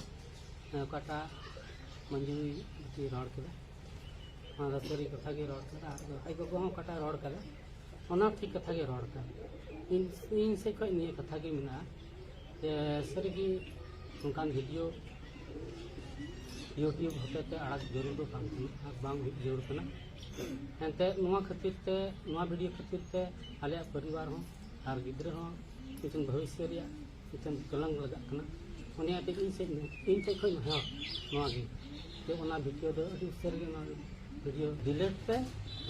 ᱮ, ᱚᱠᱟᱴᱟᱜ ᱢᱚᱧᱡᱩᱨᱤ ᱵᱤᱴᱤ ᱨᱚᱲ ᱠᱮᱫᱟ, ᱚᱱᱟ ᱫᱚ ᱥᱟᱹᱨᱤ ᱠᱟᱛᱷᱟ ᱜᱮ ᱨᱚᱲ ᱠᱟᱫᱟ᱾ ᱟᱨ ᱟᱡ ᱜᱚᱜᱚ ᱦᱚᱸ ᱚᱠᱟᱴᱟᱜ ᱨᱚᱲ ᱠᱟᱫᱟ, ᱚᱱᱟ ᱴᱷᱤᱠ ᱠᱟᱛᱷᱟ ᱜᱮ ᱨᱚᱲ ᱠᱟᱫᱟ᱾ ᱤᱧ, ᱤᱧ ᱥᱮᱫ ᱠᱷᱚᱱ ᱱᱤᱭᱟᱹ ᱠᱟᱛᱷᱟ ᱜᱮ ᱢᱮᱱᱟᱜᱼᱟ ᱡᱮ ᱥᱟᱹᱨᱤᱜᱮ ᱱᱚᱝᱠᱟᱱ ᱵᱷᱤᱰᱤᱭᱳ YouTube ᱦᱚᱛᱮᱛᱮ ᱟᱲᱟᱜ ᱡᱟᱹᱨᱩᱲ ᱫᱚ ᱵᱟᱝ ᱠᱟᱱᱟ ᱟᱨ ᱵᱟᱝ ᱦᱩᱭ ᱡᱟᱹᱨᱩᱲ ᱠᱟᱱᱟ᱾ ᱮᱱᱛᱮ ᱱᱚᱣᱟ ᱠᱷᱟᱹᱛᱤᱨ ᱛᱮ, ᱱᱚᱣᱟ ᱵᱷᱤᱰᱤᱭᱳ ᱠᱷᱟᱹᱛᱤᱨ ᱛᱮ ᱟᱞᱮᱭᱟᱜ ᱯᱚᱨᱤᱵᱟᱨ ᱦᱚᱸ ᱟᱨ ᱜᱤᱫᱽᱨᱟᱹ ᱦᱚᱸ ᱢᱤᱫᱴᱮᱱ ᱵᱷᱚᱵᱤᱥᱥᱚ ᱨᱮᱭᱟᱜ ᱢᱤᱫᱴᱮᱱ ᱠᱚᱞᱟᱝ ᱞᱟᱜᱟᱜ ᱠᱟᱱᱟ᱾ ᱚᱱᱟ ᱤᱭᱟᱹᱛᱮ ᱤᱧ ᱥᱮᱫ, ᱤᱧ ᱥᱮᱫ ᱠᱷᱚᱱ ᱱᱮᱦᱚᱨ ᱱᱚᱣᱟ ᱜᱮ, ᱡᱮ ᱚᱱᱟ ᱵᱷᱤᱰᱤᱭᱳ ᱫᱚ ᱟᱹᱰᱤ ᱩᱥᱟᱹᱨᱟ ᱜᱮ ᱚᱱᱟ ᱵᱷᱤᱰᱤᱭᱳ ᱰᱤᱞᱤᱴ ᱯᱮ,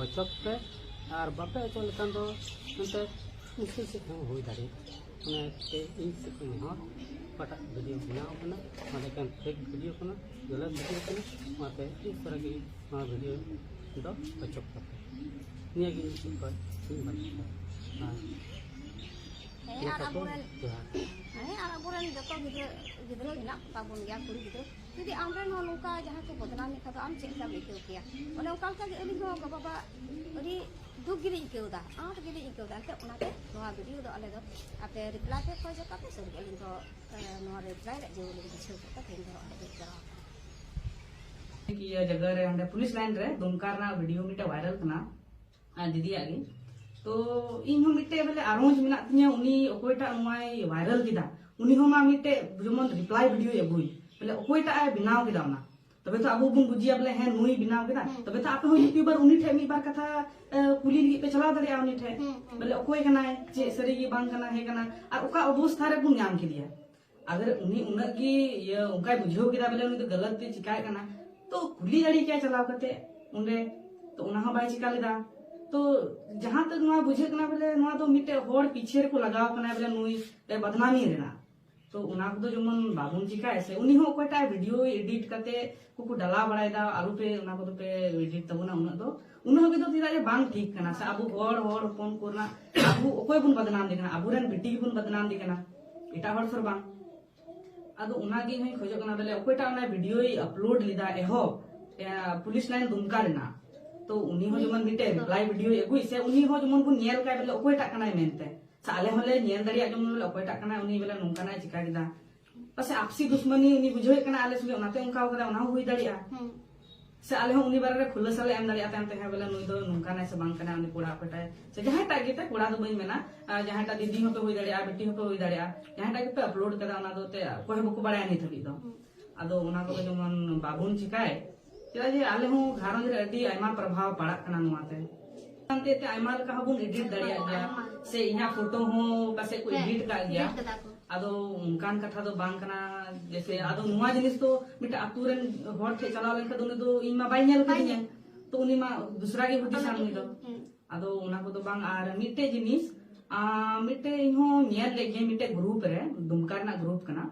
ᱚᱪᱚᱜ ᱯᱮ, ᱟᱨ ᱵᱟᱯᱮ ᱚᱪᱚᱜ ᱞᱮᱠᱷᱟᱱ ᱫᱚ ᱮᱱᱛᱮ ᱢᱩᱥᱠᱤᱞ ᱥᱮᱫ ᱦᱚᱸ ᱦᱩᱭ ᱫᱟᱲᱮᱭᱟᱜᱼᱟ᱾ ᱚᱱᱟᱛᱮ ᱤᱧ ᱥᱮᱫ ᱠᱷᱚᱱ ᱱᱮᱦᱚᱨ ᱚᱠᱟᱴᱟᱜ ᱵᱷᱤᱰᱤᱭᱳ ᱵᱮᱱᱟᱣ ᱠᱟᱱᱟ, ᱚᱱᱟ ᱫᱚ ᱮᱠᱮᱱ ᱯᱷᱮᱠ ᱵᱷᱤᱰᱤᱭᱳ ᱠᱟᱱᱟ, ᱜᱟᱞᱟᱛ ᱵᱷᱤᱰᱤᱭᱳ ᱠᱟᱱᱟ᱾ ᱚᱱᱟᱛᱮ ᱤᱥ ᱛᱚᱨᱟ ᱜᱮ ᱱᱚᱣᱟ ᱵᱷᱤᱰᱤᱭᱳ ᱫᱚ ᱚᱪᱚᱜ ᱛᱟᱯᱮ᱾ ᱱᱤᱭᱟᱹ ᱜᱮ ᱤᱧ ᱥᱮᱫ ᱠᱷᱚᱱ ᱤᱧ ᱵᱟᱹᱜᱤ ᱠᱮᱫᱟ᱾ ᱟᱨ ᱦᱮᱸ, ᱟᱨ ᱡᱚᱛᱚ ᱠᱚ ᱟᱵᱚᱨᱮᱱ, ᱡᱚᱦᱟᱨ᱾ ᱦᱮᱸ, ᱟᱨ ᱟᱵᱚᱨᱮᱱ ᱡᱚᱛᱚ ᱜᱤᱫᱽᱨᱟᱹ, ᱜᱤᱫᱽᱨᱟᱹ ᱦᱮᱱᱟᱜ ᱠᱚᱛᱟ ᱵᱚᱱ ᱜᱮᱭᱟ, ᱠᱩᱲᱤ ᱜᱤᱫᱽᱨᱟᱹ᱾ ᱡᱩᱫᱤ ᱟᱢᱨᱮᱱ ᱦᱚᱸ ᱱᱚᱝᱠᱟ ᱡᱟᱦᱟᱸᱭ ᱠᱚ ᱵᱚᱫᱱᱟᱢᱮᱫ ᱠᱷᱟᱱ ᱫᱚ ᱟᱢ ᱪᱮᱫ ᱞᱮᱠᱟᱢ ᱟᱹᱭᱠᱟᱹᱣ ᱠᱮᱭᱟ? ᱚᱱᱮ ᱚᱱᱠᱟ ᱞᱮᱠᱟ ᱜᱮ ᱟᱹᱞᱤᱧ ᱦᱚᱸ ᱜᱚ-ᱵᱟᱵᱟ ᱟᱹᱰᱤ ᱫᱩᱠ ᱜᱮᱞᱤᱧ ᱟᱹᱭᱠᱟᱹᱣ ᱮᱫᱟ, ᱟᱸᱴ ᱜᱮᱞᱤᱧ ᱟᱹᱭᱠᱟᱹᱣ ᱮᱫᱟ᱾ ᱮᱱᱛᱮ ᱚᱱᱟᱛᱮ ᱱᱚᱣᱟ ᱵᱷᱤᱰᱤᱭᱳ ᱫᱚ ᱟᱞᱮ ᱫᱚ ᱟᱯᱮ ᱨᱤᱯᱞᱟᱭ ᱯᱮ ᱠᱷᱚᱡᱚᱜ ᱠᱟᱱᱟ, ᱥᱟᱹᱨᱤ ᱜᱮ ᱟᱹᱞᱤᱧ ᱫᱚ, ᱮ, ᱱᱚᱣᱟ ᱨᱤᱯᱞᱟᱭ ᱨᱮᱭᱟᱜ ᱡᱟᱹᱨᱩᱲ ᱞᱤᱧ ᱵᱩᱡᱷᱟᱹᱣ ᱠᱮᱫ ᱛᱮ ᱛᱮᱦᱮᱧ ᱫᱚ ᱱᱚᱣᱟ ᱞᱤᱧ ᱠᱚᱨᱟᱣ ᱠᱟᱫᱟ᱾ ᱤᱭᱟᱹ ᱡᱟᱭᱜᱟ ᱨᱮ ᱦᱟᱸᱰᱮ ᱯᱩᱞᱤᱥ ᱞᱟᱭᱤᱱ ᱨᱮ ᱫᱩᱢᱠᱟ ᱨᱮᱱᱟᱜ ᱵᱷᱤᱰᱤᱭᱳ ᱢᱤᱫᱴᱮᱡ ᱵᱷᱟᱭᱨᱟᱞ ᱠᱟᱱᱟ, ᱟᱨ ᱫᱤᱫᱤᱭᱟᱜ ᱜᱮ᱾ ᱛᱚ ᱤᱧ ᱦᱚᱸ ᱢᱤᱫᱴᱮᱡ ᱵᱚᱞᱮ ᱟᱨᱚᱡᱽ ᱢᱮᱱᱟᱜ ᱛᱤᱧᱟᱹ, ᱩᱱᱤ ᱚᱠᱚᱭᱴᱟᱜ ᱱᱚᱣᱟᱭ ᱵᱷᱟᱭᱨᱟᱞ ᱠᱮᱫᱟ, ᱩᱱᱤ ᱦᱚᱸ ᱢᱟ ᱢᱤᱫᱴᱮᱡ ᱡᱮᱢᱚᱱ ᱨᱤᱯᱞᱟᱭ ᱵᱷᱤᱰᱤᱭᱳᱭ ᱟᱹᱜᱩᱭ, ᱵᱚᱞᱮ ᱚᱠᱚᱭᱴᱟᱜ ᱮ ᱵᱮᱱᱟᱣ ᱠᱮᱫᱟ ᱚᱱᱟ᱾ ᱛᱚᱵᱮ ᱛᱚ ᱟᱵᱚ ᱵᱚᱱ ᱵᱩᱡᱷᱟᱹᱣᱟ ᱵᱚᱞᱮ ᱦᱮᱸ ᱱᱩᱭ ᱵᱮᱱᱟᱣ ᱠᱮᱫᱟ᱾ ᱦᱩᱸ᱾ ᱛᱚᱵᱮ ᱛᱚ ᱟᱯᱮ ᱦᱚᱸ ᱭᱩᱴᱩᱵᱟᱨ ᱩᱱᱤ ᱴᱷᱮᱡ ᱢᱤᱫ ᱵᱟᱨ ᱠᱟᱛᱷᱟ, ᱮ, ᱠᱩᱞᱤ ᱞᱟᱹᱜᱤᱫ ᱯᱮ ᱪᱟᱞᱟᱣ ᱫᱟᱲᱮᱭᱟᱜᱼᱟ ᱩᱱᱤ ᱴᱷᱮᱡ᱾ ᱦᱩᱸ, ᱦᱩᱸ᱾ ᱵᱚᱞᱮ ᱚᱠᱚᱭ ᱠᱟᱱᱟᱭ, ᱪᱮᱫ ᱥᱟᱹᱨᱤ ᱜᱮ ᱵᱟᱝ ᱠᱟᱱᱟ, ᱦᱮᱸ ᱠᱟᱱᱟ, ᱟᱨ ᱚᱠᱟ ᱚᱵᱚᱥᱛᱷᱟ ᱨᱮᱵᱚᱱ ᱧᱟᱢ ᱠᱮᱫᱮᱭᱟ᱾ ᱟᱜᱟᱨ ᱩᱱᱤ ᱩᱱᱟᱹᱜ ᱜᱮ ᱤᱭᱟᱹ ᱚᱱᱠᱟᱭ ᱵᱩᱡᱷᱟᱹᱣ ᱠᱮᱫᱟ ᱵᱚᱞᱮ ᱩᱱᱤ ᱫᱚ ᱜᱟᱞᱟᱛ ᱛᱮ ᱪᱤᱠᱟᱭᱮᱫ ᱠᱟᱱᱟ, ᱛᱚ ᱠᱩᱞᱤ ᱫᱟᱲᱮ ᱠᱮᱭᱟ ᱪᱟᱞᱟᱣ ᱠᱟᱛᱮ ᱚᱸᱰᱮ, ᱛᱚ ᱚᱱᱟ ᱦᱚᱸ ᱵᱟᱭ ᱪᱤᱠᱟ ᱞᱮᱫᱟ᱾ ᱛᱚ ᱡᱟᱦᱟᱸ ᱛᱮ ᱱᱚᱣᱟ ᱵᱩᱡᱷᱟᱹᱜ ᱠᱟᱱᱟ ᱵᱚᱞᱮ ᱱᱚᱣᱟ ᱫᱚ ᱢᱤᱫᱴᱮᱡ ᱦᱚᱲ ᱯᱤᱪᱷᱮ ᱨᱮᱠᱚ ᱞᱟᱜᱟᱣ ᱠᱟᱱᱟ ᱵᱚᱞᱮ ᱱᱩᱭ ᱮ ᱵᱟᱫᱱᱟᱢᱤ ᱨᱮᱱᱟᱜ᱾ ᱛᱚ ᱚᱱᱟ ᱠᱚᱫᱚ ᱡᱮᱢᱚᱱ ᱵᱟᱵᱚᱱ ᱪᱤᱠᱟᱭ ᱥᱮ, ᱩᱱᱤ ᱦᱚᱸ ᱚᱠᱚᱭᱴᱟᱜ ᱵᱷᱤᱰᱤᱭᱳ ᱮᱰᱤᱴ ᱠᱟᱛᱮ ᱠᱚᱠᱚ ᱰᱟᱞᱟᱣ ᱵᱟᱲᱟᱭᱮᱫᱟ, ᱟᱞᱚᱯᱮ ᱚᱱᱟ ᱠᱚᱫᱚ ᱯᱮ ᱮᱰᱤᱴ ᱛᱟᱵᱚᱱᱟ ᱩᱱᱟᱹᱜ ᱫᱚ, ᱩᱱᱟᱹᱜ ᱦᱟᱹᱵᱤᱡ ᱫᱚ ᱪᱮᱫᱟᱜ ᱡᱮ ᱵᱟᱝ ᱴᱷᱤᱠ ᱠᱟᱱᱟ ᱥᱮ, ᱟᱵᱚ ᱦᱚᱲ, ᱦᱚᱲ ᱦᱚᱯᱚᱱ ᱠᱚ ᱨᱮᱱᱟᱜ ᱟᱵᱚ ᱚᱠᱚᱭ ᱵᱚᱱ ᱵᱟᱫᱱᱟᱢ ᱫᱮ ᱠᱟᱱᱟ? ᱟᱵᱚᱨᱮᱱ ᱵᱤᱴᱤ ᱜᱮᱵᱚᱱ ᱵᱟᱫᱱᱟᱢ ᱫᱮ ᱠᱟᱱᱟ, ᱮᱴᱟᱜ ᱦᱚᱲ ᱥᱮ ᱵᱟᱝ? ᱟᱫᱚ ᱚᱱᱟᱜᱮ ᱤᱧ ᱦᱚᱸᱧ ᱠᱷᱚᱡᱚᱜ ᱠᱟᱱᱟ ᱵᱚᱞᱮ ᱚᱠᱚᱭᱴᱟᱜ ᱚᱱᱟ ᱵᱷᱤᱰᱤᱭᱳᱭ ᱟᱯᱞᱳᱰ ᱞᱮᱫᱟ ᱮᱦᱚᱵ, ᱮ, ᱯᱩᱞᱤᱥ ᱞᱟᱭᱤᱱ ᱫᱩᱢᱠᱟ ᱨᱮᱱᱟᱜ, ᱛᱚ ᱩᱱᱤ ᱦᱚᱸ ᱡᱮᱢᱚᱱ ᱢᱤᱫᱴᱮᱡ ᱨᱤᱯᱞᱟᱭ ᱵᱷᱤᱰᱤᱭᱳᱭ ᱟᱹᱜᱩᱭ ᱥᱮ, ᱩᱱᱤ ᱦᱚᱸ ᱡᱮᱢᱚᱱ ᱵᱚᱱ ᱧᱮᱞ ᱠᱟᱭ ᱵᱚᱞᱮ ᱚᱠᱚᱭᱴᱟᱜ ᱠᱟᱱᱟᱭ ᱢᱮᱱᱛᱮ, ᱥᱮ ᱟᱞᱮ ᱦᱚᱸᱞᱮ ᱧᱮᱞ ᱫᱟᱲᱮᱭᱟᱜ ᱡᱮᱢᱚᱱ ᱵᱚᱞᱮ ᱚᱠᱚᱭᱴᱟᱜ ᱠᱟᱱᱟᱭ ᱩᱱᱤ ᱵᱚᱞᱮ ᱱᱚᱝᱠᱟᱱᱟᱜ ᱮ ᱪᱤᱠᱟ ᱠᱮᱫᱟ᱾ ᱯᱟᱥᱮ ᱟᱯᱥᱤ ᱫᱩᱥᱢᱟᱱᱤ ᱩᱱᱤ ᱵᱩᱡᱷᱟᱹᱣᱮᱫ ᱠᱟᱱᱟ ᱟᱞᱮ ᱥᱚᱸᱜᱮ, ᱚᱱᱟᱛᱮ ᱚᱱᱠᱟ ᱠᱟᱫᱟ, ᱚᱱᱟ ᱦᱚᱸ ᱦᱩᱭ ᱫᱟᱲᱮᱭᱟᱜᱼᱟ᱾ ᱦᱩᱸ᱾ ᱥᱮ ᱟᱞᱮ ᱦᱚᱸ ᱩᱱᱤ ᱵᱟᱨᱮ ᱨᱮ ᱠᱷᱩᱞᱟᱹᱥᱟ ᱞᱮ ᱮᱢ ᱫᱟᱲᱮᱭᱟᱜᱼᱟ ᱛᱟᱭᱚᱢ ᱛᱮ, ᱦᱮᱸ ᱵᱚᱞᱮ ᱱᱩᱭ ᱫᱚ ᱱᱚᱝᱠᱟᱱᱟᱭ ᱥᱮ ᱵᱟᱝ ᱠᱟᱱᱟᱭ, ᱩᱱᱤ ᱠᱚᱲᱟ ᱚᱠᱚᱭᱴᱟᱭ, ᱥᱮ ᱡᱟᱦᱟᱸᱭᱴᱟᱜ ᱜᱮ ᱛᱟᱭ, ᱠᱚᱲᱟ ᱫᱚ ᱵᱟᱹᱧ ᱢᱮᱱᱟ, ᱟᱨ ᱡᱟᱦᱟᱸᱭᱴᱟᱜ ᱫᱤᱫᱤ ᱦᱚᱸᱯᱮ ᱦᱩᱭ ᱫᱟᱲᱮᱭᱟᱜᱼᱟ, ᱵᱤᱴᱤ ᱦᱚᱸᱯᱮ ᱦᱩᱭ ᱫᱟᱲᱮᱭᱟᱜᱼᱟ, ᱡᱟᱦᱟᱸᱭᱴᱟᱜ ᱜᱮᱯᱮ ᱟᱯᱞᱳᱰ ᱠᱟᱫᱟ, ᱚᱱᱟ ᱫᱚ ᱛᱮ ᱚᱠᱚᱭ ᱦᱚᱸ ᱵᱟᱠᱚ ᱵᱟᱲᱟᱭᱟ ᱱᱤᱛ ᱦᱟᱹᱵᱤᱡ ᱫᱚ᱾ ᱦᱩᱸ᱾ ᱟᱫᱚ ᱚᱱᱟ ᱠᱚᱫᱚ ᱡᱮᱢᱚᱱ ᱵᱟᱵᱚᱱ ᱪᱤᱠᱟᱭ, ᱪᱮᱫᱟᱜ ᱡᱮ ᱟᱞᱮ ᱦᱚᱸ ᱜᱷᱟᱨᱚᱸᱡᱽ ᱨᱮ ᱟᱹᱰᱤ ᱟᱭᱢᱟ ᱯᱨᱚᱵᱷᱟᱵᱽ ᱯᱟᱲᱟᱜ ᱠᱟᱱᱟ ᱱᱚᱣᱟ ᱛᱮ᱾ ᱦᱟᱱᱛᱮ ᱛᱮ ᱟᱭᱢᱟ ᱞᱮᱠᱟ ᱦᱚᱸᱵᱚᱱ ᱮᱰᱤᱴ ᱫᱟᱲᱮᱭᱟᱜ ᱜᱮᱭᱟ, ᱟᱭᱢᱟ᱾ ᱥᱮ ᱤᱧᱟᱹᱜ ᱯᱷᱳᱴᱳ ᱦᱚᱸ ᱯᱟᱥᱮᱡ ᱠᱚ ᱦᱮᱸ, ᱮᱰᱤᱴ ᱠᱟᱜ ᱜᱮᱭᱟ᱾ ᱮᱰᱤᱴ ᱠᱟᱫᱟ ᱠᱚ᱾ ᱟᱫᱚ ᱚᱱᱠᱟᱱ ᱠᱟᱛᱷᱟ ᱫᱚ ᱵᱟᱝ ᱠᱟᱱᱟ, ᱡᱮᱥᱮ ᱟᱫᱚ ᱱᱚᱣᱟ ᱡᱤᱱᱤᱥ ᱫᱚ ᱢᱤᱫᱴᱮᱱ ᱟᱛᱳ ᱨᱮᱱ ᱦᱚᱲ ᱴᱷᱮᱡ ᱪᱟᱞᱟᱣ ᱞᱮᱱᱠᱷᱟᱱ ᱫᱚ ᱩᱱᱤ ᱫᱚ ᱤᱧ ᱢᱟ ᱵᱟᱭ ᱧᱮᱞ ᱵᱟᱭ ᱠᱟᱫᱤᱧᱟ, ᱧᱮᱞ᱾ ᱛᱚ ᱩᱱᱤ ᱢᱟ ᱫᱩᱥᱨᱟ ᱜᱮ ᱦᱩᱫᱤᱥᱟ ᱚᱱᱟ ᱩᱱᱤ ᱫᱚ᱾ ᱦᱩᱸ᱾ ᱟᱫᱚ ᱚᱱᱟ ᱠᱚᱫᱚ ᱵᱟᱝ᱾ ᱟᱨ ᱢᱤᱫᱴᱮᱡ ᱡᱤᱱᱤᱥ, ᱟᱨ ᱢᱤᱫᱴᱮᱡ ᱤᱧᱦᱚᱸ ᱧᱮᱞ ᱞᱮᱫ ᱜᱤᱭᱟᱹᱧ, ᱢᱤᱫᱴᱮᱡ ᱜᱨᱩᱯ ᱨᱮ, ᱫᱩᱢᱠᱟ ᱨᱮᱱᱟᱜ ᱜᱨᱩᱯ ᱠᱟᱱᱟ᱾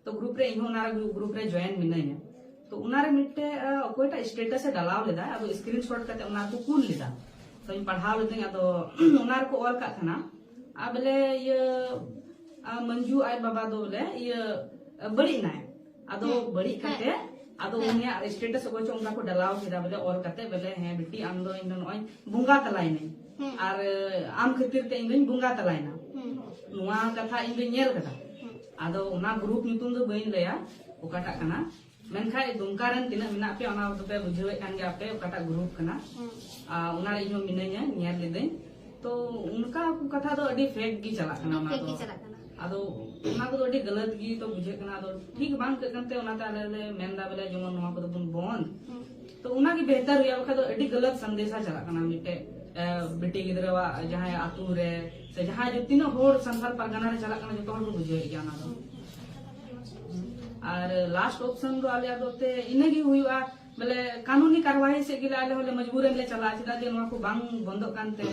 ᱛᱚ ᱜᱨᱩᱯ ᱨᱮ ᱤᱧᱦᱚᱸ ᱚᱱᱟ ᱜᱨᱩᱯ ᱨᱮ ᱡᱚᱭᱮᱱ ᱢᱤᱱᱟᱹᱧᱟ᱾ ᱛᱚ ᱚᱱᱟᱨᱮ ᱢᱤᱫᱴᱮᱡ ᱟᱸ, ᱚᱠᱚᱭᱴᱟᱜ ᱥᱴᱮᱴᱟᱥ ᱮ ᱰᱟᱞᱟᱣ ᱞᱮᱫᱟ, ᱟᱫᱚ ᱥᱠᱨᱤᱱᱥᱚᱴ ᱠᱟᱛᱮ ᱚᱱᱟ ᱠᱚ ᱠᱩᱞ ᱞᱮᱫᱟ᱾ ᱛᱚᱧ ᱯᱟᱲᱦᱟᱣ ᱞᱮᱫᱟᱹᱧ, ᱟᱫᱚ ᱚᱱᱟ ᱨᱮᱠᱚ ᱚᱞ ᱠᱟᱜ ᱛᱟᱦᱮᱱᱟ, ᱟᱨ ᱵᱚᱞᱮ ᱤᱭᱟᱹ ᱟᱨ ᱢᱚᱧᱡᱩ ᱟᱡ ᱵᱟᱵᱟ ᱫᱚ ᱵᱚᱞᱮ ᱤᱭᱟᱹ ᱵᱟᱹᱲᱤᱡ ᱮᱱᱟᱭ᱾ ᱟᱫᱚ ᱦᱮᱸ᱾ ᱵᱟᱹᱲᱤᱡ ᱦᱮᱸ᱾ ᱠᱟᱛᱮ ᱟᱫᱚ ᱦᱮᱸ᱾ ᱩᱱᱤᱭᱟᱜ ᱥᱴᱮᱴᱟᱥ ᱚᱠᱚᱭ ᱪᱚ ᱚᱱᱠᱟ ᱠᱚ ᱰᱟᱞᱟᱣ ᱠᱮᱫᱟ, ᱵᱚᱞᱮ ᱚᱞ ᱠᱟᱛᱮ, ᱵᱚᱞᱮ, "ᱦᱮᱸ ᱵᱤᱴᱤ, ᱟᱢ ᱫᱚ ᱤᱧ ᱫᱚ ᱱᱚᱜᱼᱚᱭ ᱵᱚᱸᱜᱟ ᱛᱟᱞᱟᱭᱮᱱᱟᱹᱧ, ᱦᱮᱸ᱾ ᱟᱨ ᱟᱢ ᱠᱷᱟᱹᱛᱤᱨ ᱛᱮ ᱤᱧ ᱫᱚᱧ ᱵᱚᱸᱜᱟ ᱛᱟᱞᱟᱭᱮᱱᱟ᱾" ᱦᱮᱸ᱾ ᱱᱚᱣᱟ ᱠᱟᱛᱷᱟ ᱤᱧ ᱫᱚᱧ ᱧᱮᱞ ᱠᱟᱫᱟ᱾ ᱦᱮᱸ᱾ ᱟᱫᱚ ᱚᱱᱟ ᱜᱨᱩᱯ ᱧᱩᱛᱩᱢ ᱫᱚ ᱵᱟᱹᱧ ᱞᱟᱹᱭᱟ ᱚᱠᱟᱴᱟᱜ ᱠᱟᱱᱟ, ᱢᱮᱱᱠᱷᱟᱡ ᱫᱩᱢᱠᱟ ᱨᱮᱱ ᱛᱤᱱᱟᱹᱜ ᱢᱮᱱᱟᱜ ᱯᱮᱭᱟ, ᱚᱱᱟ ᱫᱚᱯᱮ ᱵᱩᱡᱷᱟᱹᱣᱮᱫ ᱠᱟᱱ ᱜᱮᱭᱟ ᱟᱯᱮ ᱚᱠᱟᱴᱟᱜ ᱜᱨᱩᱯ ᱠᱟᱱᱟ᱾ ᱦᱮᱸ᱾ ᱟᱨ ᱚᱱᱟᱨᱮ ᱤᱧᱦᱚᱸ ᱢᱤᱱᱟᱹᱧᱟ, ᱧᱮᱞ ᱞᱤᱫᱟᱹᱧ᱾ ᱛᱚ ᱚᱱᱠᱟ ᱠᱚ ᱠᱟᱛᱷᱟ ᱫᱚ ᱟᱹᱰᱤ ᱯᱷᱮᱠ ᱜᱮ ᱪᱟᱞᱟᱜ ᱠᱟᱱᱟ᱾ ᱚᱱᱟ ᱯᱷᱮᱠ ᱫᱚ ᱜᱮ ᱪᱟᱞᱟᱜ ᱠᱟᱱᱟ᱾ ᱟᱫᱚ ᱚᱱᱟ ᱠᱚᱫᱚ ᱟᱹᱰᱤ ᱜᱟᱞᱟᱛ ᱜᱮ ᱛᱚ ᱵᱩᱡᱷᱟᱹᱜ ᱠᱟᱱᱟ᱾ ᱟᱫᱚ ᱴᱷᱤᱠ ᱵᱟᱝ ᱟᱹᱭᱠᱟᱹᱜ ᱠᱟᱱᱛᱮ ᱚᱱᱟᱛᱮ ᱟᱞᱮ ᱞᱮ ᱢᱮᱱᱫᱟ ᱵᱚᱞᱮ ᱡᱮᱢᱚᱱ ᱱᱚᱣᱟ ᱠᱚᱫᱚ ᱵᱚᱱ ᱵᱚᱱᱫ᱾ ᱦᱩᱸ᱾ ᱛᱚ ᱚᱱᱟᱜᱮ ᱵᱮᱦᱛᱟᱨ ᱦᱩᱭᱩᱜᱼᱟ, ᱵᱟᱠᱷᱟᱡ ᱫᱚ ᱟᱹᱰᱤ ᱜᱟᱞᱟᱛ ᱥᱟᱱᱫᱮᱥᱟ ᱪᱟᱞᱟᱜ ᱠᱟᱱᱟ ᱢᱤᱫᱴᱮᱡ, ᱮ, ᱵᱤᱴᱤ ᱜᱤᱫᱽᱨᱟᱹᱣᱟᱜ ᱡᱟᱦᱟᱸᱭ ᱟᱛᱳ ᱨᱮ ᱥᱮ ᱡᱟᱦᱟᱸᱭ ᱡᱮ ᱛᱤᱱᱟᱹᱜ ᱦᱚᱲ ᱥᱟᱱᱛᱟᱲ ᱯᱟᱨᱜᱟᱱᱟ ᱨᱮ ᱪᱟᱞᱟᱜ ᱠᱟᱱᱟ, ᱡᱚᱛᱚ ᱦᱚᱲ ᱠᱚ ᱵᱩᱡᱷᱟᱹᱣᱮᱫ ᱜᱮᱭᱟ ᱚᱱᱟ ᱫᱚ᱾ ᱟᱨ ᱞᱟᱥᱴ ᱚᱯᱥᱚᱱ ᱫᱚ ᱟᱞᱮᱭᱟᱜ ᱫᱚ ᱛᱮ ᱤᱱᱟᱹᱜᱮ ᱦᱩᱭᱩᱜᱼᱟ, ᱵᱚᱞᱮ ᱠᱟᱹᱱᱩᱱᱤ ᱠᱟᱨᱣᱟᱦᱤ ᱥᱮᱫ ᱜᱮᱞᱮ ᱟᱞᱮ ᱦᱚᱸᱞᱮ ᱢᱚᱡᱽᱵᱩᱨ ᱨᱮ ᱞᱮ ᱪᱟᱞᱟᱜᱼᱟ, ᱪᱮᱫᱟᱜ ᱡᱮ ᱱᱚᱣᱟ ᱠᱚ ᱵᱟᱝ ᱵᱚᱱᱫᱚᱜ ᱠᱟᱱᱛᱮ᱾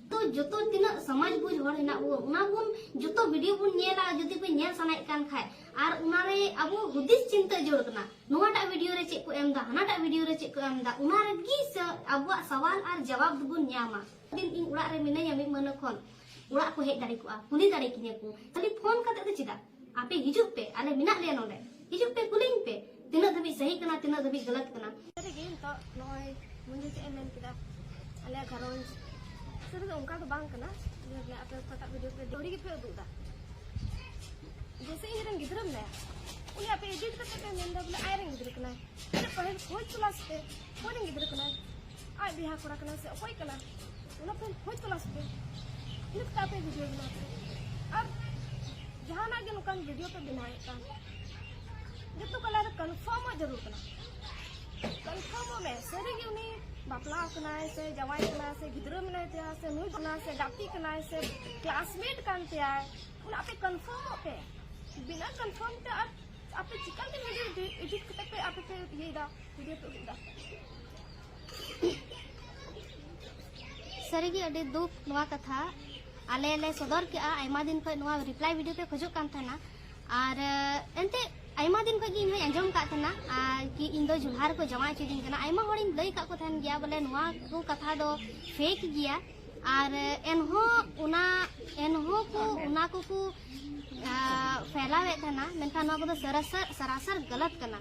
ᱛᱚ ᱡᱚᱛᱚ ᱛᱤᱱᱟᱹᱜ ᱥᱚᱢᱟᱡᱽ ᱵᱩᱡᱽ ᱦᱚᱲ ᱦᱮᱱᱟᱜ ᱵᱚᱱ, ᱚᱱᱟ ᱵᱚᱱ ᱡᱚᱛᱚ ᱵᱷᱤᱰᱤᱭᱳ ᱵᱚᱱ ᱧᱮᱞᱟ, ᱡᱩᱫᱤ ᱯᱮ ᱧᱮᱞ ᱥᱟᱱᱟᱭᱮᱫ ᱠᱟᱱ ᱠᱷᱟᱡ, ᱟᱨ ᱚᱱᱟᱨᱮ ᱟᱵᱚ ᱦᱩᱫᱤᱥ ᱪᱤᱱᱛᱟᱹ ᱡᱟᱹᱨᱩᱲ ᱠᱟᱱᱟ, ᱱᱚᱣᱟᱴᱟᱜ ᱵᱷᱤᱰᱤᱭᱳ ᱨᱮ ᱪᱮᱫ ᱠᱚ ᱮᱢ ᱮᱫᱟ, ᱦᱟᱱᱟᱴᱟᱜ ᱵᱷᱤᱰᱤᱭᱳ ᱨᱮ ᱪᱮᱫ ᱠᱚ ᱮᱢ ᱮᱫᱟ, ᱚᱱᱟ ᱨᱮᱜᱮ ᱥᱮ ᱟᱵᱚᱣᱟᱜ ᱥᱟᱣᱟᱞ ᱟᱨ ᱡᱟᱣᱟᱵ ᱫᱚᱵᱚᱱ ᱧᱟᱢᱟ᱾ ᱫᱤᱱ ᱤᱧ ᱚᱲᱟᱜ ᱨᱮ ᱢᱤᱱᱟᱹᱧᱟ ᱢᱤᱫ ᱢᱟᱹᱦᱱᱟᱹ ᱠᱷᱚᱱ, ᱚᱲᱟᱜ ᱠᱚ ᱦᱮᱡ ᱫᱟᱲᱮ ᱠᱚᱜᱼᱟ, ᱠᱩᱞᱤ ᱫᱟᱲᱮ ᱠᱤᱧᱟ ᱠᱚ, ᱠᱷᱟᱹᱞᱤ ᱯᱷᱳᱱ ᱠᱟᱛᱮ ᱫᱚ ᱪᱮᱫᱟᱜ? ᱟᱯᱮ ᱦᱤᱡᱩᱜ ᱯᱮ, ᱟᱞᱮ ᱢᱮᱱᱟᱜ ᱞᱮᱭᱟ ᱱᱚᱰᱮ, ᱦᱤᱡᱩᱜ ᱯᱮ, ᱠᱩᱞᱤᱧ ᱯᱮ, ᱛᱤᱱᱟᱹᱜ ᱫᱷᱟᱹᱵᱤᱡ ᱥᱟᱹᱦᱤ ᱠᱟᱱᱟ, ᱛᱤᱱᱟᱹᱜ ᱫᱷᱟᱹᱵᱤᱡ ᱜᱟᱞᱟᱛ ᱠᱟᱱᱟ᱾ ᱥᱟᱹᱨᱤᱜᱮ ᱱᱤᱛᱚᱜ ᱱᱚᱜᱼᱚᱭ ᱢᱚᱧᱡᱩ ᱪᱮᱫ ᱮ ᱢᱮᱱ ᱠᱮᱫᱟ, ᱟᱞᱮᱭᱟᱜ ᱜᱷᱟᱨᱚᱸᱡᱽ ᱥᱟᱹᱨᱤ ᱫᱚ ᱚᱱᱠᱟ ᱫᱚ ᱵᱟᱝ ᱠᱟᱱᱟ᱾ ᱡᱮ ᱵᱚᱞᱮ ᱟᱯᱮ ᱚᱠᱟᱴᱟᱜ ᱵᱷᱤᱰᱤᱭᱳ ᱯᱮ ᱟᱹᱣᱲᱤ ᱜᱮᱯᱮ ᱩᱫᱩᱜ ᱮᱫᱟ᱾ ᱡᱮᱭᱥᱮ ᱤᱧ ᱨᱮᱱ ᱜᱤᱫᱽᱨᱟᱹ ᱢᱮᱱᱟᱭᱟ, ᱩᱱᱤ ᱟᱯᱮ ᱮᱰᱤᱴ ᱠᱟᱛᱮ ᱯᱮ ᱢᱮᱱ ᱮᱫᱟ ᱵᱚᱞᱮ ᱟᱡ ᱨᱮᱱ ᱜᱤᱫᱽᱨᱟᱹ ᱠᱟᱱᱟᱭ᱾ ᱟᱨᱮ ᱯᱟᱹᱦᱤᱞ ᱠᱷᱚᱡᱽ ᱛᱚᱞᱟᱥ ᱯᱮ, ᱚᱠᱚᱭ ᱨᱮᱱ ᱜᱤᱫᱽᱨᱟᱹ ᱠᱟᱱᱟᱭ, ᱟᱡ ᱵᱚᱭᱦᱟ ᱠᱚᱲᱟ ᱠᱟᱱᱟᱭ ᱥᱮ ᱚᱠᱚᱭ ᱠᱟᱱᱟ, ᱚᱱᱟ ᱯᱟᱹᱦᱤᱞ ᱠᱷᱚᱡᱽ ᱛᱚᱞᱟᱥ ᱯᱮ᱾ ᱤᱱᱟᱹ ᱠᱟᱛᱮ ᱟᱯᱮ ᱵᱷᱤᱰᱤᱭᱳ ᱵᱮᱱᱟᱣ ᱯᱮ᱾ ᱟᱨ ᱡᱟᱦᱟᱱᱟᱜ ᱜᱮ ᱱᱚᱝᱠᱟᱱ ᱵᱷᱤᱰᱤᱭᱳ ᱯᱮ ᱵᱮᱱᱟᱣᱮᱫ ᱠᱟᱱ, ᱡᱚᱛᱚ ᱠᱟᱞᱟᱨ ᱠᱚᱱᱯᱷᱟᱨᱢᱚᱜ ᱡᱟᱹᱨᱩᱲ ᱠᱟᱱᱟ᱾ ᱠᱚᱱᱯᱷᱟᱨᱢᱚᱜ ᱢᱮ, ᱥᱟᱹᱨᱤᱜᱮ ᱩᱱᱤ ᱵᱟᱯᱞᱟ ᱠᱟᱱᱟᱭ ᱥᱮ ᱡᱟᱶᱟᱭ ᱠᱟᱱᱟᱭ ᱥᱮ ᱜᱤᱫᱽᱨᱟᱹ ᱢᱮᱱᱟᱭ ᱛᱟᱭᱟ ᱥᱮ ᱱᱩᱭ ᱠᱟᱱᱟ ᱥᱮ ᱜᱟᱛᱮ ᱠᱟᱱᱟᱭ ᱥᱮ ᱠᱞᱟᱥᱢᱮᱴ ᱠᱟᱱ ᱛᱟᱭᱟᱭ, ᱚᱱᱟ ᱟᱯᱮ ᱠᱚᱱᱯᱷᱟᱨᱢᱚᱜ ᱯᱮ᱾ ᱵᱤᱱᱟᱹ ᱠᱚᱱᱯᱷᱟᱨᱢ ᱛᱮ ᱟᱨ ᱟᱯᱮ ᱪᱤᱠᱟᱹᱛᱮ ᱵᱷᱤᱰᱤᱭᱳ ᱮᱰᱤᱴ ᱠᱟᱛᱮ ᱯᱮ ᱟᱯᱮ ᱯᱮ ᱤᱭᱟᱹᱭᱮᱫᱟ, ᱵᱷᱤᱰᱤᱭᱳ ᱯᱮ ᱩᱫᱩᱜ ᱮᱫᱟ? ᱥᱟᱹᱨᱤᱜᱮ ᱟᱹᱰᱤ ᱫᱩᱠ ᱱᱚᱣᱟ ᱠᱟᱛᱷᱟ᱾ ᱟᱞᱮ ᱞᱮ ᱥᱚᱫᱚᱨ ᱠᱮᱜᱼᱟ, ᱟᱭᱢᱟ ᱫᱤᱱ ᱠᱷᱚᱱ ᱱᱚᱣᱟ ᱨᱤᱯᱞᱟᱭ ᱵᱷᱤᱰᱤᱭᱳ ᱯᱮ ᱠᱷᱚᱡᱚᱜ ᱠᱟᱱ ᱛᱟᱦᱮᱱᱟ᱾ ᱟᱨ ᱮᱱᱛᱮ ᱟᱭᱢᱟ ᱫᱤᱱ ᱠᱷᱚᱱ ᱜᱮ ᱤᱧ ᱦᱚᱸᱧ ᱟᱸᱡᱚᱢ ᱠᱟᱜ ᱛᱟᱦᱮᱱᱟ, ᱟᱨ ᱠᱤ ᱤᱧ ᱫᱚ ᱡᱩᱞᱦᱟ ᱨᱮᱠᱚ ᱡᱟᱶᱟᱭ ᱦᱚᱪᱚᱭᱤᱧ ᱠᱟᱱᱟ᱾ ᱟᱭᱢᱟ ᱦᱚᱲᱤᱧ ᱞᱟᱹᱭ ᱠᱟᱜ ᱠᱚ ᱛᱟᱦᱮᱱ ᱜᱮᱭᱟ ᱵᱚᱞᱮ ᱱᱚᱣᱟ ᱠᱚ ᱠᱟᱛᱷᱟ ᱫᱚ ᱯᱷᱮᱠ ᱜᱮᱭᱟ᱾ ᱟᱨ ᱮᱱᱦᱚᱸ ᱚᱱᱟ ᱮᱱᱦᱚᱸ ᱠᱚ ᱚᱱᱟ ᱠᱚᱠᱚ ᱟ, ᱯᱷᱮᱞᱟᱣᱮᱫ ᱛᱟᱦᱮᱱᱟ, ᱢᱮᱱᱠᱷᱟᱱ ᱱᱚᱣᱟ ᱠᱚᱫᱚ ᱥᱟᱨᱟᱥᱟᱨ ᱥᱟᱨᱟᱥᱟᱨ ᱜᱟᱞᱟᱛ ᱠᱟᱱᱟ᱾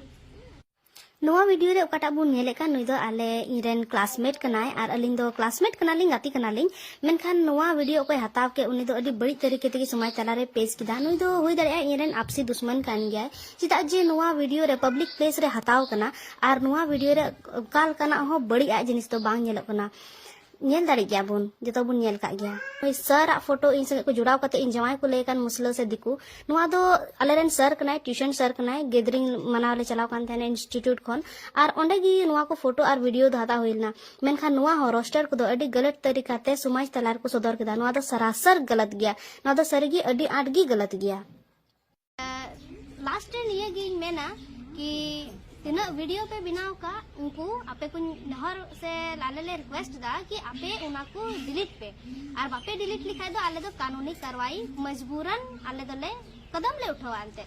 ᱱᱚᱣᱟ ᱵᱷᱤᱰᱤᱭᱳ ᱨᱮ ᱚᱠᱟᱴᱟᱜ ᱵᱚᱱ ᱧᱮᱞᱮᱫ ᱠᱟᱱ, ᱱᱩᱭ ᱫᱚ ᱟᱞᱮ, ᱤᱧ ᱨᱮᱱ ᱠᱞᱟᱥᱢᱮᱴ ᱠᱟᱱᱟᱭ ᱟᱨ ᱟᱹᱞᱤᱧ ᱫᱚ ᱠᱞᱟᱥᱢᱮᱴ ᱠᱟᱱᱟᱞᱤᱧ, ᱜᱟᱛᱮ ᱠᱟᱱᱟᱞᱤᱧ᱾ ᱢᱮᱱᱠᱷᱟᱱ ᱱᱚᱣᱟ ᱵᱷᱤᱰᱤᱭᱳ ᱚᱠᱚᱭ ᱦᱟᱛᱟᱣ ᱠᱮᱫ, ᱩᱱᱤ ᱫᱚ ᱟᱹᱰᱤ ᱵᱟᱹᱲᱤᱡ ᱛᱟᱹᱨᱤᱠᱟ ᱛᱮᱜᱮ ᱥᱚᱢᱟᱡᱽ ᱛᱟᱞᱟᱨᱮ ᱯᱮᱥ ᱠᱮᱫᱟ᱾ ᱱᱩᱭ ᱫᱚ ᱦᱩᱭ ᱫᱟᱲᱮᱭᱟᱜᱼᱟ ᱤᱧ ᱨᱮᱱ ᱟᱯᱥᱤ ᱫᱩᱥᱢᱟᱱ ᱠᱟᱱ ᱜᱮᱭᱟᱭ, ᱪᱮᱫᱟᱜ ᱡᱮ ᱱᱚᱣᱟ ᱵᱷᱤᱰᱤᱭᱳ ᱨᱮ ᱯᱟᱵᱽᱞᱤᱠ ᱯᱞᱮᱥ ᱨᱮ ᱦᱟᱛᱟᱣ ᱠᱟᱱᱟ ᱟᱨ ᱱᱚᱣᱟ ᱵᱷᱤᱰᱤᱭᱳ ᱨᱮ ᱚᱠᱟ ᱞᱮᱠᱟᱱᱟᱜ ᱦᱚᱸ ᱵᱟᱹᱲᱤᱡ ᱟᱜ ᱡᱤᱱᱤᱥ ᱫᱚ ᱵᱟᱝ ᱧᱮᱞᱚᱜ ᱠᱟᱱᱟ᱾ ᱧᱮᱞ ᱫᱟᱲᱮᱭᱟᱜ ᱜᱮᱭᱟ ᱵᱚᱱ, ᱡᱚᱛᱚ ᱵᱚᱱ ᱧᱮᱞ ᱠᱟᱜ ᱜᱮᱭᱟ᱾ ᱱᱩᱭ ᱥᱟᱨ ᱟᱜ ᱯᱷᱳᱴᱳ ᱤᱧ ᱥᱚᱸᱜᱮ ᱠᱚ ᱡᱚᱲᱟᱣ ᱠᱟᱛᱮ ᱤᱧ ᱡᱟᱶᱟᱭ ᱠᱚ ᱞᱟᱹᱭ ᱠᱟᱱ ᱢᱩᱥᱞᱟᱹ ᱥᱮ ᱫᱤᱠᱩ, ᱱᱚᱣᱟ ᱫᱚ ᱟᱞᱮᱨᱮᱱ ᱥᱟᱨ ᱠᱟᱱᱟᱭ, ᱴᱤᱭᱩᱥᱚᱱ ᱥᱟᱨ ᱠᱟᱱᱟᱭ, ᱜᱮᱫᱟᱨᱤᱝ ᱢᱟᱱᱟᱣ ᱞᱮ ᱪᱟᱞᱟᱣ ᱠᱟᱱ ᱛᱟᱦᱮᱱᱟ ᱤᱱᱥᱴᱤᱴᱭᱩᱴ ᱠᱷᱚᱱ, ᱟᱨ ᱚᱸᱰᱮ ᱜᱮ ᱱᱚᱣᱟ ᱠᱚ ᱯᱷᱳᱴᱳ ᱟᱨ ᱵᱷᱤᱰᱤᱭᱳ ᱫᱚ ᱦᱟᱛᱟᱣ ᱦᱩᱭ ᱞᱮᱱᱟ᱾ ᱢᱮᱱᱠᱷᱟᱱ ᱱᱚᱣᱟ ᱦᱚᱸ ᱨᱳᱥᱴᱟᱨ ᱠᱚᱫᱚ ᱟᱹᱰᱤ ᱜᱟᱞᱟᱛ ᱛᱟᱹᱨᱤᱠᱟ ᱛᱮ ᱥᱚᱢᱟᱡᱽ ᱛᱟᱞᱟ ᱨᱮᱠᱚ ᱥᱚᱫᱚᱨ ᱠᱮᱫᱟ᱾ ᱱᱚᱣᱟ ᱫᱚ ᱥᱟᱨᱟᱥᱟᱨ ᱜᱟᱞᱟᱛ ᱜᱮᱭᱟ, ᱱᱚᱣᱟ ᱫᱚ ᱥᱟᱹᱨᱤᱜᱮ ᱟᱹᱰᱤ ᱟᱸᱴ ᱜᱮ ᱜᱟᱞᱟᱛ ᱜᱮᱭᱟ᱾ ᱞᱟᱥᱴ ᱨᱮ ᱱᱤᱭᱟᱹ ᱜᱤᱧ ᱢᱮᱱᱟ ᱠᱤ ᱛᱤᱱᱟᱹᱜ ᱵᱷᱤᱰᱤᱭᱳ ᱯᱮ ᱵᱮᱱᱟᱣ ᱠᱟᱜ, ᱩᱱᱠᱩ ᱟᱯᱮ ᱠᱚᱧ ᱱᱮᱦᱚᱨ ᱥᱮ ᱟᱞᱮ ᱞᱮ ᱨᱤᱠᱩᱭᱮᱥᱴ ᱮᱫᱟ ᱠᱤ ᱟᱯᱮ ᱚᱱᱟ ᱠᱚ ᱰᱤᱞᱤᱴ ᱯᱮ, ᱟᱨ ᱵᱟᱯᱮ ᱰᱤᱞᱤᱴ ᱞᱮᱠᱷᱟᱡ ᱫᱚ ᱟᱞᱮ ᱫᱚ ᱠᱟᱹᱱᱩᱱᱤ ᱠᱟᱨᱣᱟᱭ ᱢᱚᱡᱽᱵᱩᱨᱟᱱ ᱟᱞᱮ ᱫᱚᱞᱮ ᱠᱚᱫᱚᱢ ᱞᱮ ᱩᱴᱷᱟᱹᱣᱟ᱾ ᱮᱱᱛᱮ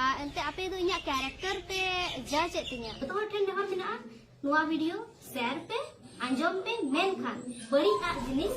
ᱟᱨ ᱮᱱᱛᱮ ᱟᱯᱮ ᱫᱚ ᱤᱧᱟᱹᱜ ᱠᱮᱨᱮᱠᱴᱟᱨ ᱯᱮ ᱡᱟᱡᱽ ᱮᱫ ᱛᱤᱧᱟ᱾ ᱡᱚᱛᱚ ᱦᱚᱲ ᱴᱷᱮᱱ ᱱᱮᱦᱚᱨ ᱢᱮᱱᱟᱜᱼᱟ, ᱱᱚᱣᱟ ᱵᱷᱤᱰᱤᱭᱳ ᱥᱮᱭᱟᱨ ᱯᱮ, ᱟᱸᱡᱚᱢ ᱯᱮ, ᱢᱮᱱᱠᱷᱟᱱ ᱵᱟᱹᱲᱤᱡ ᱟᱜ ᱡᱤᱱᱤᱥ